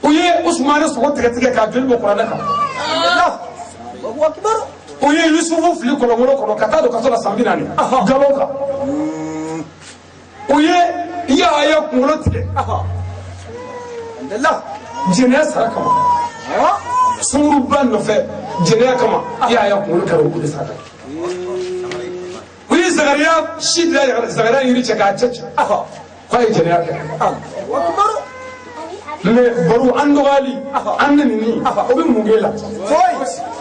U ye Usumani sogo tigɛ tigɛ k'a joli bɔ kuranɛ kan. Allahu akbar. U ye Yusufu fili kɔlɔnkolo kɔnɔ ka taa don kaso la san 40 nkalon kan. U ye Yahaya kunkolo tigɛ Alhamdulillah. jɛnɛya sara kama, sunguruba nɔfɛ jɛnɛya kama, Yahaya kunkolo kɛra o de saraka ye. U ye Zakariya si dilan, Zakariya yiri cɛ k'a cɛ ci k'a ye jɛnɛya kɛ. Allahu akbar. Mais baro an dɔgɔyali, an nenini, o bɛ mun k'e la? Foyi.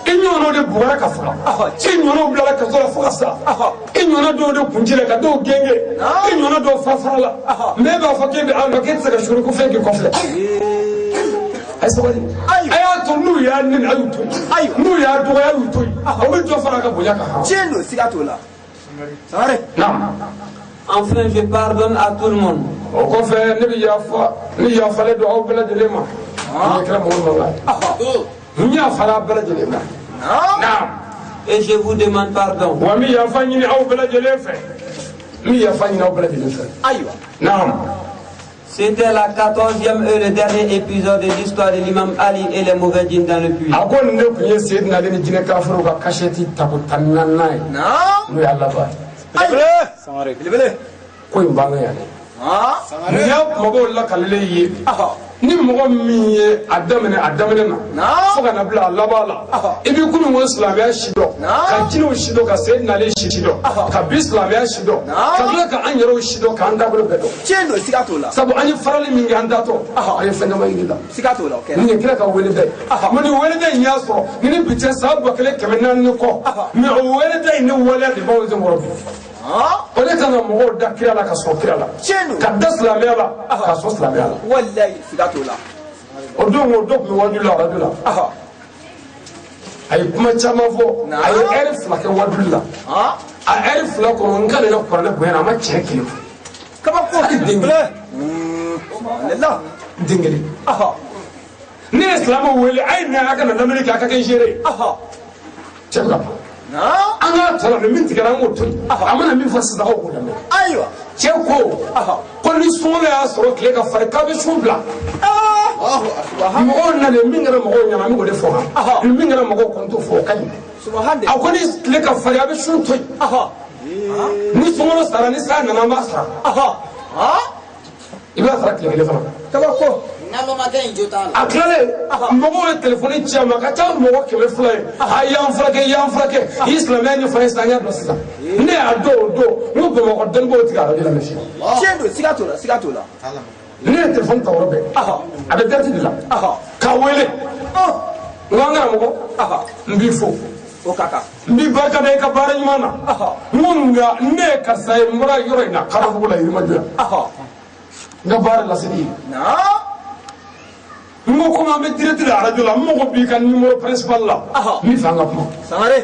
I ɲɔgɔnnaw de bugɔra ka faga, i ɲɔgɔnnaw bilala kaso la fo ka sa, i ɲɔgɔnna dɔw de kun cira ka dɔw gɛngɛ, i ɲɔgɔnna dɔw farafara la. Mais e b'a fɔ k'e bɛ an dɔn, k'e tɛ se ka suri ko fɛn k'i kɔfilɛ. A ye sabali, a y'a to n'u y'a neni, a y'u to yen, n'u y'a dɔgɔya, a y'u to yen, o bɛ dɔ fara a ka bonya kan. Tiɲɛ don, siga t'o la. Sangare. Naam. Enfin, je pardonne à tout le monde. O kɔfɛ, ne bɛ yafa, ne yafalen don aw bɛɛ lajɛlen ma. Ne kɛra mɔgɔ nɔ la ye, n yafara aw bɛɛ lajɛlen ma. Naam. Et je vous demande pardon. Wa n bɛ yafa ɲini aw bɛɛ lajɛlen fɛ, n bɛ yafa ɲini aw bɛɛ lajɛlen fɛ. Ayiwa. Naam. C'était la 14e et le dernier épisode de l'histoire de l'imam Ali et les mauvais djinns dans le puits. A ko nin de tun ye Seydina Ali ni jinɛ kafiriw ka kasɛti tako 14nan ye, Naam. n'o y'a laban ye. Belebele. Ko in banna yan dɛ. Nin y'a kumabaw lakalilen ye. Ni mɔgɔ min ye a daminɛ a daminɛ na fo ka na bila a laban la, i bɛ kunun ko silamɛya si dɔn, ka jinɛw si dɔn, ka Seydina Ali si dɔn, ka bi silamɛya si dɔn, ka tila ka an yɛrɛw si dɔn, k'an taabolo bɛɛ dɔn. Tiɲɛ don, siga t'o la. Sabu an ye farali min kɛ an tatɔ, an ye fɛn caman yiri la. Siga t'o la, o kɛra. Nin ye kira ka weleda ye. Mais nin weleda in y'a sɔrɔ ni ni bi cɛ san 1400 ni kɔ, mais o weleda in ni waleya de b'anw senkɔrɔ bi. O de kan ka mɔgɔw da kira la ka sɔn kira la, Tiɲɛ don. ka da silamɛya la ka sɔn silamɛya la. Walayi, siga t'o la. O don, o dɔ tun bɛ wajuli la arajo la. A ye kuma caman fɔ, a ye ɛri 2 kɛ wajuli la. A ɛri 2 kɔnɔ, n k'ale ka kuranɛ bonya na, a ma tiɲɛ kelen fɔ. Kabako. Hali den kelen. Alhamdulillah. Den kelen. Ne ye silamɛw wele, a ye na, a ka na lamɛnni kɛ, a ka kɛ géré ye. Cɛ bɛ ka kuma. An k'a tɔ lamɛn, min tigɛra an k'o to yen. A mana min fɔ sisan, aw k'o lamɛn. Ayiwa. Cɛ ko ni sunkalo y'a sɔrɔ tile ka farin, k'a bɛ sun bila. Mɔgɔw nalen, min kɛra mɔgɔw ɲɛna, an bɛ k'o de fɔ han. Min kɛra mɔgɔw kɔni t'o fɔ, o ka ɲi. A ko ni tile ka farin, a bɛ sun to yen. Ni sunkalo sara, ni san nana, an b'a sara. I b'a sara tile kelen fana. Kabako. A tilalen mɔgɔw ye telefɔni ci a ma ka ca mɔgɔ 200 ye. A y'an furakɛ, y'an furakɛ, i ye silamɛya ɲɛfɔ an ye sisan, an y'a dɔn sisan. Ne y'a dɔn o don, n ko Bamakɔ dɔnnibaaw ti ka arajo lamɛn fiyewu. Tiɲɛ don, siga t'o la, siga t'o la. Ne ye telefɔni ta yɔrɔ bɛɛ. A bɛ direct de la. K'a wele. N ko an karamɔgɔ, n b'i fo. O ka kan. N b'i barika da i ka baara ɲuman na. N ko nka ne ye karisa ye, n bɔra yɔrɔ in na, Karabugu la, Yirimajɔ yan. N ka baara laseli ye. N ko komi an bɛ direct la arajo la, n mago b'i ka numéro principal la. N b'i fɛ an ka kuma. Sangare.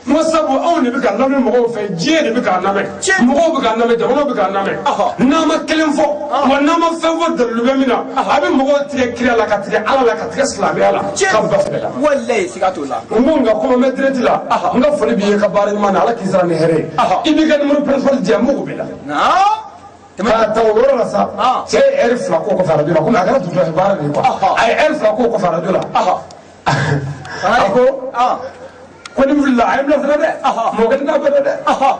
N ko sabu anw de bɛ ka lamɛn mɔgɔw fɛ, diɲɛ de bɛ k'an lamɛn, mɔgɔw bɛ k'an lamɛn, jamanaw bɛ k'an lamɛn. N'an ma kelen fɔ, wa n'an ma fɛn fɔ dalilu bɛ min na, a bɛ mɔgɔw tigɛ kira la, ka tigɛ Ala la, ka tigɛ silamɛya la, ka ba fɛ la. Walayi, siga t'o la. N ko nka komi an bɛ direct la, n ka foli b'i ye ka baara ɲuman na, Ala k'i sara ni hɛrɛ ye. I b'i ka numéro principal di yan, n mago b'i la. K'a ta o yɔrɔ la sa, cɛ ye ɛri 2 k'o kɔfɛ arajo la, komi a kɛra dugutigi baara de ye quoi. A ye ɛri 2 k'o kɔfɛ arajo la. A ko ko ni filila a ye n bilasira dɛ, mɔgɔ kelen t'a bɛɛ dɔn dɛ,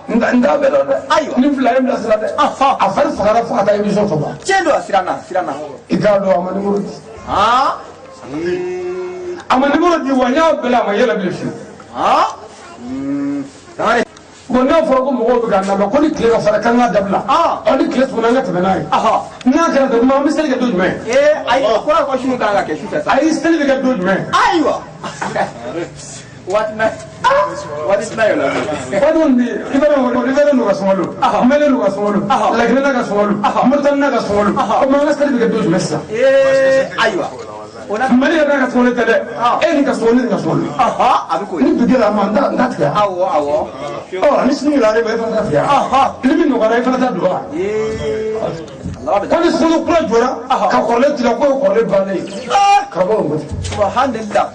n t'a bɛɛ dɔn dɛ, ni filila a ye n bilasira dɛ. A fari fagara fo ka taa émission tɔ ban. Tiɲɛ don, a siranna, a siranna. I k'a dɔn a ma numéro di. A ma numéro di wa n y'a bɛɛ la, a ma yɛlɛ bilen fiyewu. Bon, n'a fɔra ko mɔgɔw bɛ k'an lamɛn ko ni tile ka fara k'an k'a dabila, ɔ ni tile tuguna an ka tɛmɛ n'a ye. N'a kɛra ten, kuma an bɛ seli kɛ don jumɛn? Ayi, o kɔrɔ ko su kan ka kɛ su fɛ sa. Ayi, seli bɛ kɛ don jumɛn? Ayiwa. Waati na waati tɛna yɛlɛ. Waati kɔni bɛ yen, Ivoirien n'u ka sunkalo, Malien n'u ka sunkalo, Laginɛ n'a ka sunkalo, Moritani n'a ka sunkalo, o tuma an ka seli bɛ kɛ don jumɛn sisan? Ayiwa. Mali yɛrɛ n'a ka sunkalo tɛ dɛ, e ni ka sunkalo, ne ni ka sunkalo. A bɛ k'o ye. Ni bi gɛlɛya ma, n t'a tigɛ. Awɔ, awɔ. Ɔ ni sini gɛlɛyara e ma, e fana t'a tigɛ. Ni min nɔgɔyara, e fana t'a don wa? Ko ni sunkalo kura jɔra ka kɔrɔlen tila, k'o ye kɔrɔlen bannen ye. Karamɔgɔ ko ten. Subhanallah.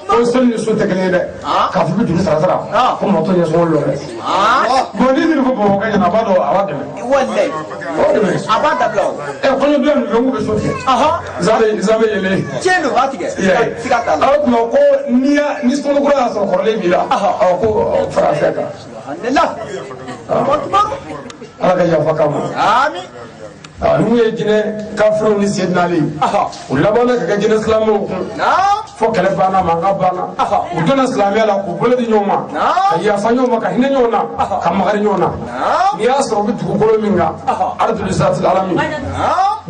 Ko seli ni sun tɛ kelen ye dɛ. K'a fɔ i bɛ juru sara sara. Ko mɔgɔ t'o ɲɛ sunkalo la dɛ. Bon, n'i bɛ fɔ Bamakɔ ɲɛna, a b'a dɔn, a b'a dɛmɛ. Walayi. A b'a dɛmɛ. A b'a dabila o. Ɛ kɔɲɔbila ninnu fɛ, n k'u bɛ so tigɛ. Zabe yɛlɛ. Tiɲɛ don, u b'a tigɛ. Siga t'a la. O tuma ko n'i y'a ni sunkalo kura y'a sɔrɔ kɔrɔlen b'i la, ɔ ko fara fɛn kan. Subhanallah. Ala ka yafa k'an ma. Ami. N'u ye jinɛ kafiriw ni Seydina Ali, u labanna ka kɛ jinɛ silamɛw kun fo kɛlɛ banna, mankan banna, u donna silamɛya la k'u bolo di ɲɔgɔn ma, ka yafa ɲɔgɔn ma, ka hinɛ ɲɔgɔn na, ka makari ɲɔgɔn na. N'i y'a sɔrɔ u bɛ dugukolo min kan, araduli zati alami,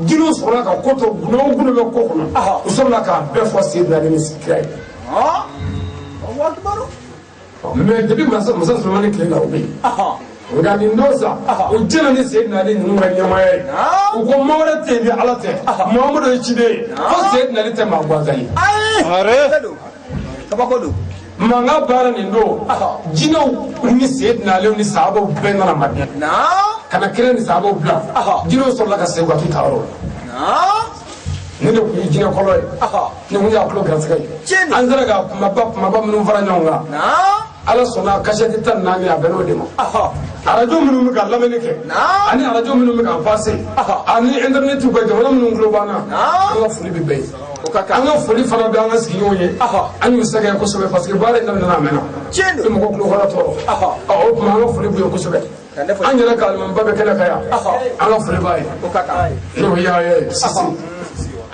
jinɛw sɔrɔla ka ko to, gundo o gundo bɛ ko kɔnɔ, u sɔrɔla k'a bɛɛ fɔ Seydina Ali ni kira ye. Mais depuis masa Sulemani tile la, o bɛ yen. Nka nin don sa, u jɛna ni Seydina Ali ninnu ka ɲɛmaaya ye. U ko maa wɛrɛ tɛ yen ni Ala tɛ, Muhamadu ye ciden ye, ko Seydina Ali tɛ maa gansan ye. Kabako don. Mankan baara nin don, jinɛw ni Seydina Ali ni sahabaw bɛɛ nana Madina. Ka na kira ni sahabaw bila. Jinɛw sɔrɔla ka segin ka t'u taayɔrɔ la. Ne de tun ye jinɛ kɔlɔ ye. Ne tun y'a tulo garisigɛ ye. An sera ka kumaba kumaba minnu fara ɲɔgɔn kan. Ala sɔnna kasɛti 14, a bɛn'o de ma. Arajo minnu bɛ ka lamɛnni kɛ, ani arajo minnu bɛ ka pase, ani intɛrinɛti ka jamana minnu tulo b'an na, an ka foli bɛ bɛɛ ye. An ka foli fana bɛ an ka sigiɲɔgɔnw ye. An y'u sɛgɛn kosɛbɛ parce que baara in daminɛna a mɛnna. Ni mɔgɔ tulo kɔrɔ tɔɔrɔ. Ɔ o tuma an ka foli b'u ye kosɛbɛ. An yɛrɛ ka alimamiba bɛ kɛnɛ kan yan, an ka foli b'a ye. N'o y'a ye Sise,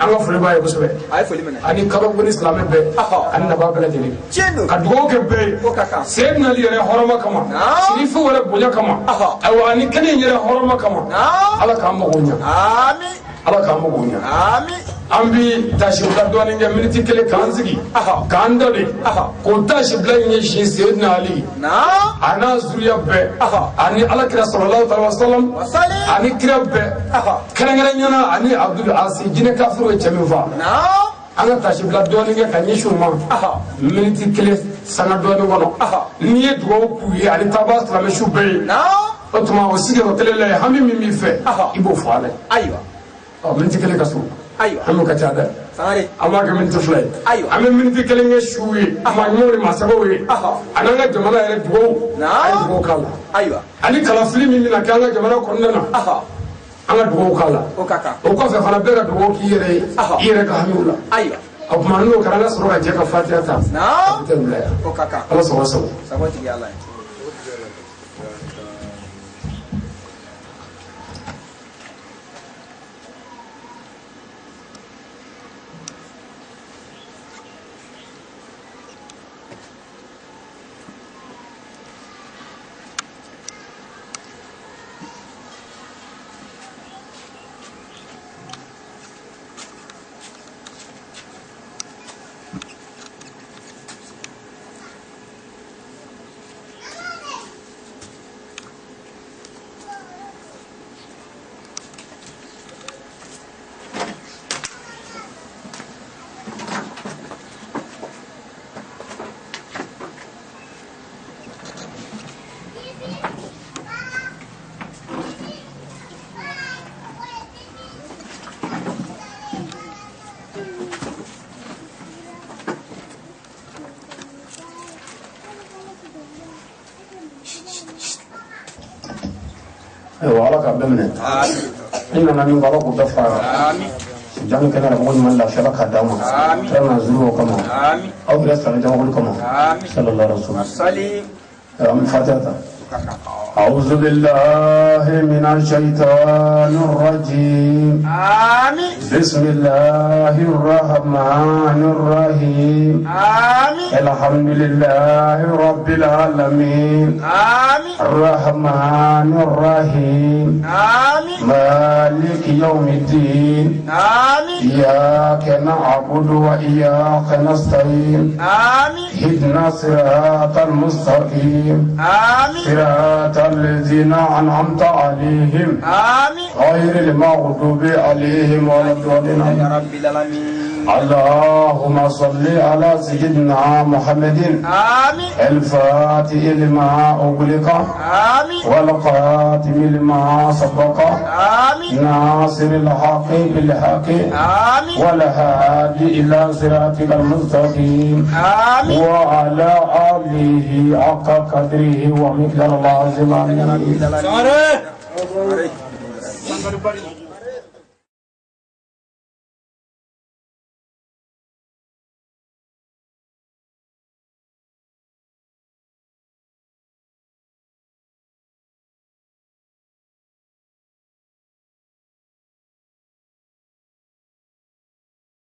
an ka foli b'a ye kosɛbɛ. Ani kabako ni silamɛ bɛɛ, ani naba bɛɛ lajɛlen. Ka dugawu kɛ bɛɛ ye. Seydina Ali yɛrɛ hɔrɔma kama, Sirifu yɛrɛ bonya kama, ayiwa ani kɛnɛ in yɛrɛ hɔrɔma kama, Ala k'an mago ɲɛ. Ala k'an mago ɲɛ. An bi tasibila dɔɔnin kɛ miniti kelen k'an sigi k'an da de k'o tasibila in ɲɛsin Seydina Ali a n'a zuriya bɛɛ, ani Ala kira sallallahu alaihi wasallam, ani kira bɛɛ kɛrɛnkɛrɛnnenya la, ani Abdul Asi jinɛ kafiriw ye cɛ min faa. An ka tasibila dɔɔnin kɛ ka ɲɛsin u ma miniti kelen sanga dɔɔnin kɔnɔ. N'i ye dugawu k'u ye ani taaba silamɛ su bɛɛ ye, o tuma o sigiyɔrɔ kelen la ye, hami min b'i fɛ, i b'o fɔ Ala ye. Ayiwa. Ɔ miniti kelen ka surun. Ayiwa. Hami ka ca dɛ. An b'a kɛ miniti 2 ye. Ayiwa. An bɛ miniti kelen kɛ su ye, maa ɲumanw ni maa sɛbɛw ye. A n'an ka jamana yɛrɛ dugawu. A ye dugawu k'a la. Ayiwa. Ani kalafili min bɛna kɛ an ka jamana kɔnɔna na. An ka dugawu k'a la. O ka kan. O kɔfɛ fana bɛɛ ka dugawu k'i yɛrɛ ye. I yɛrɛ ka hamiw la. Ayiwa. O tuma n'o kɛra, an ka sɔrɔ ka jɛ ka fatiya ta. Naam. A bɛ taa bila yan. O ka kan. Ala sɔrɔ sago. Sago tigi Ala ye. Ayiwa, Ala k'a bɛɛ minɛ. I nana min kɔ, Ala k'o bɛɛ fara kan. Jami kɛnɛ la, mɔgɔ ɲuman lafiya, Ala k'a d'aw ma. Kira n'a zuru o kama, aw yɛrɛ silamɛ jamakulu kama, sallallahu alaihi wasallam. An bɛ Fatiha ta. أعوذ بالله من الشيطان الرجيم. آمين. بسم الله الرحمن الرحيم. آمين. الحمد لله رب العالمين. آمين. الرحمن الرحيم. آمين. مالك يوم الدين. آمين. إياك نعبد وإياك نستعين. آمين. اهدنا صراط المستقيم. آمين. صراط الذين أنعمت عليهم. آمين. غير المغضوب عليهم ولا الضالين. يا رب العالمين. اللهم صل على سيدنا محمد. آمين. الفاتح لما أغلق. آمين. والقاتم لما سبق. آمين. ناصر الحق بالحق. آمين. والهادي إلى صراطك المستقيم. آمين. وعلى آله حق قدره ومقدار العظيم. آمين. Sangare. Sangare.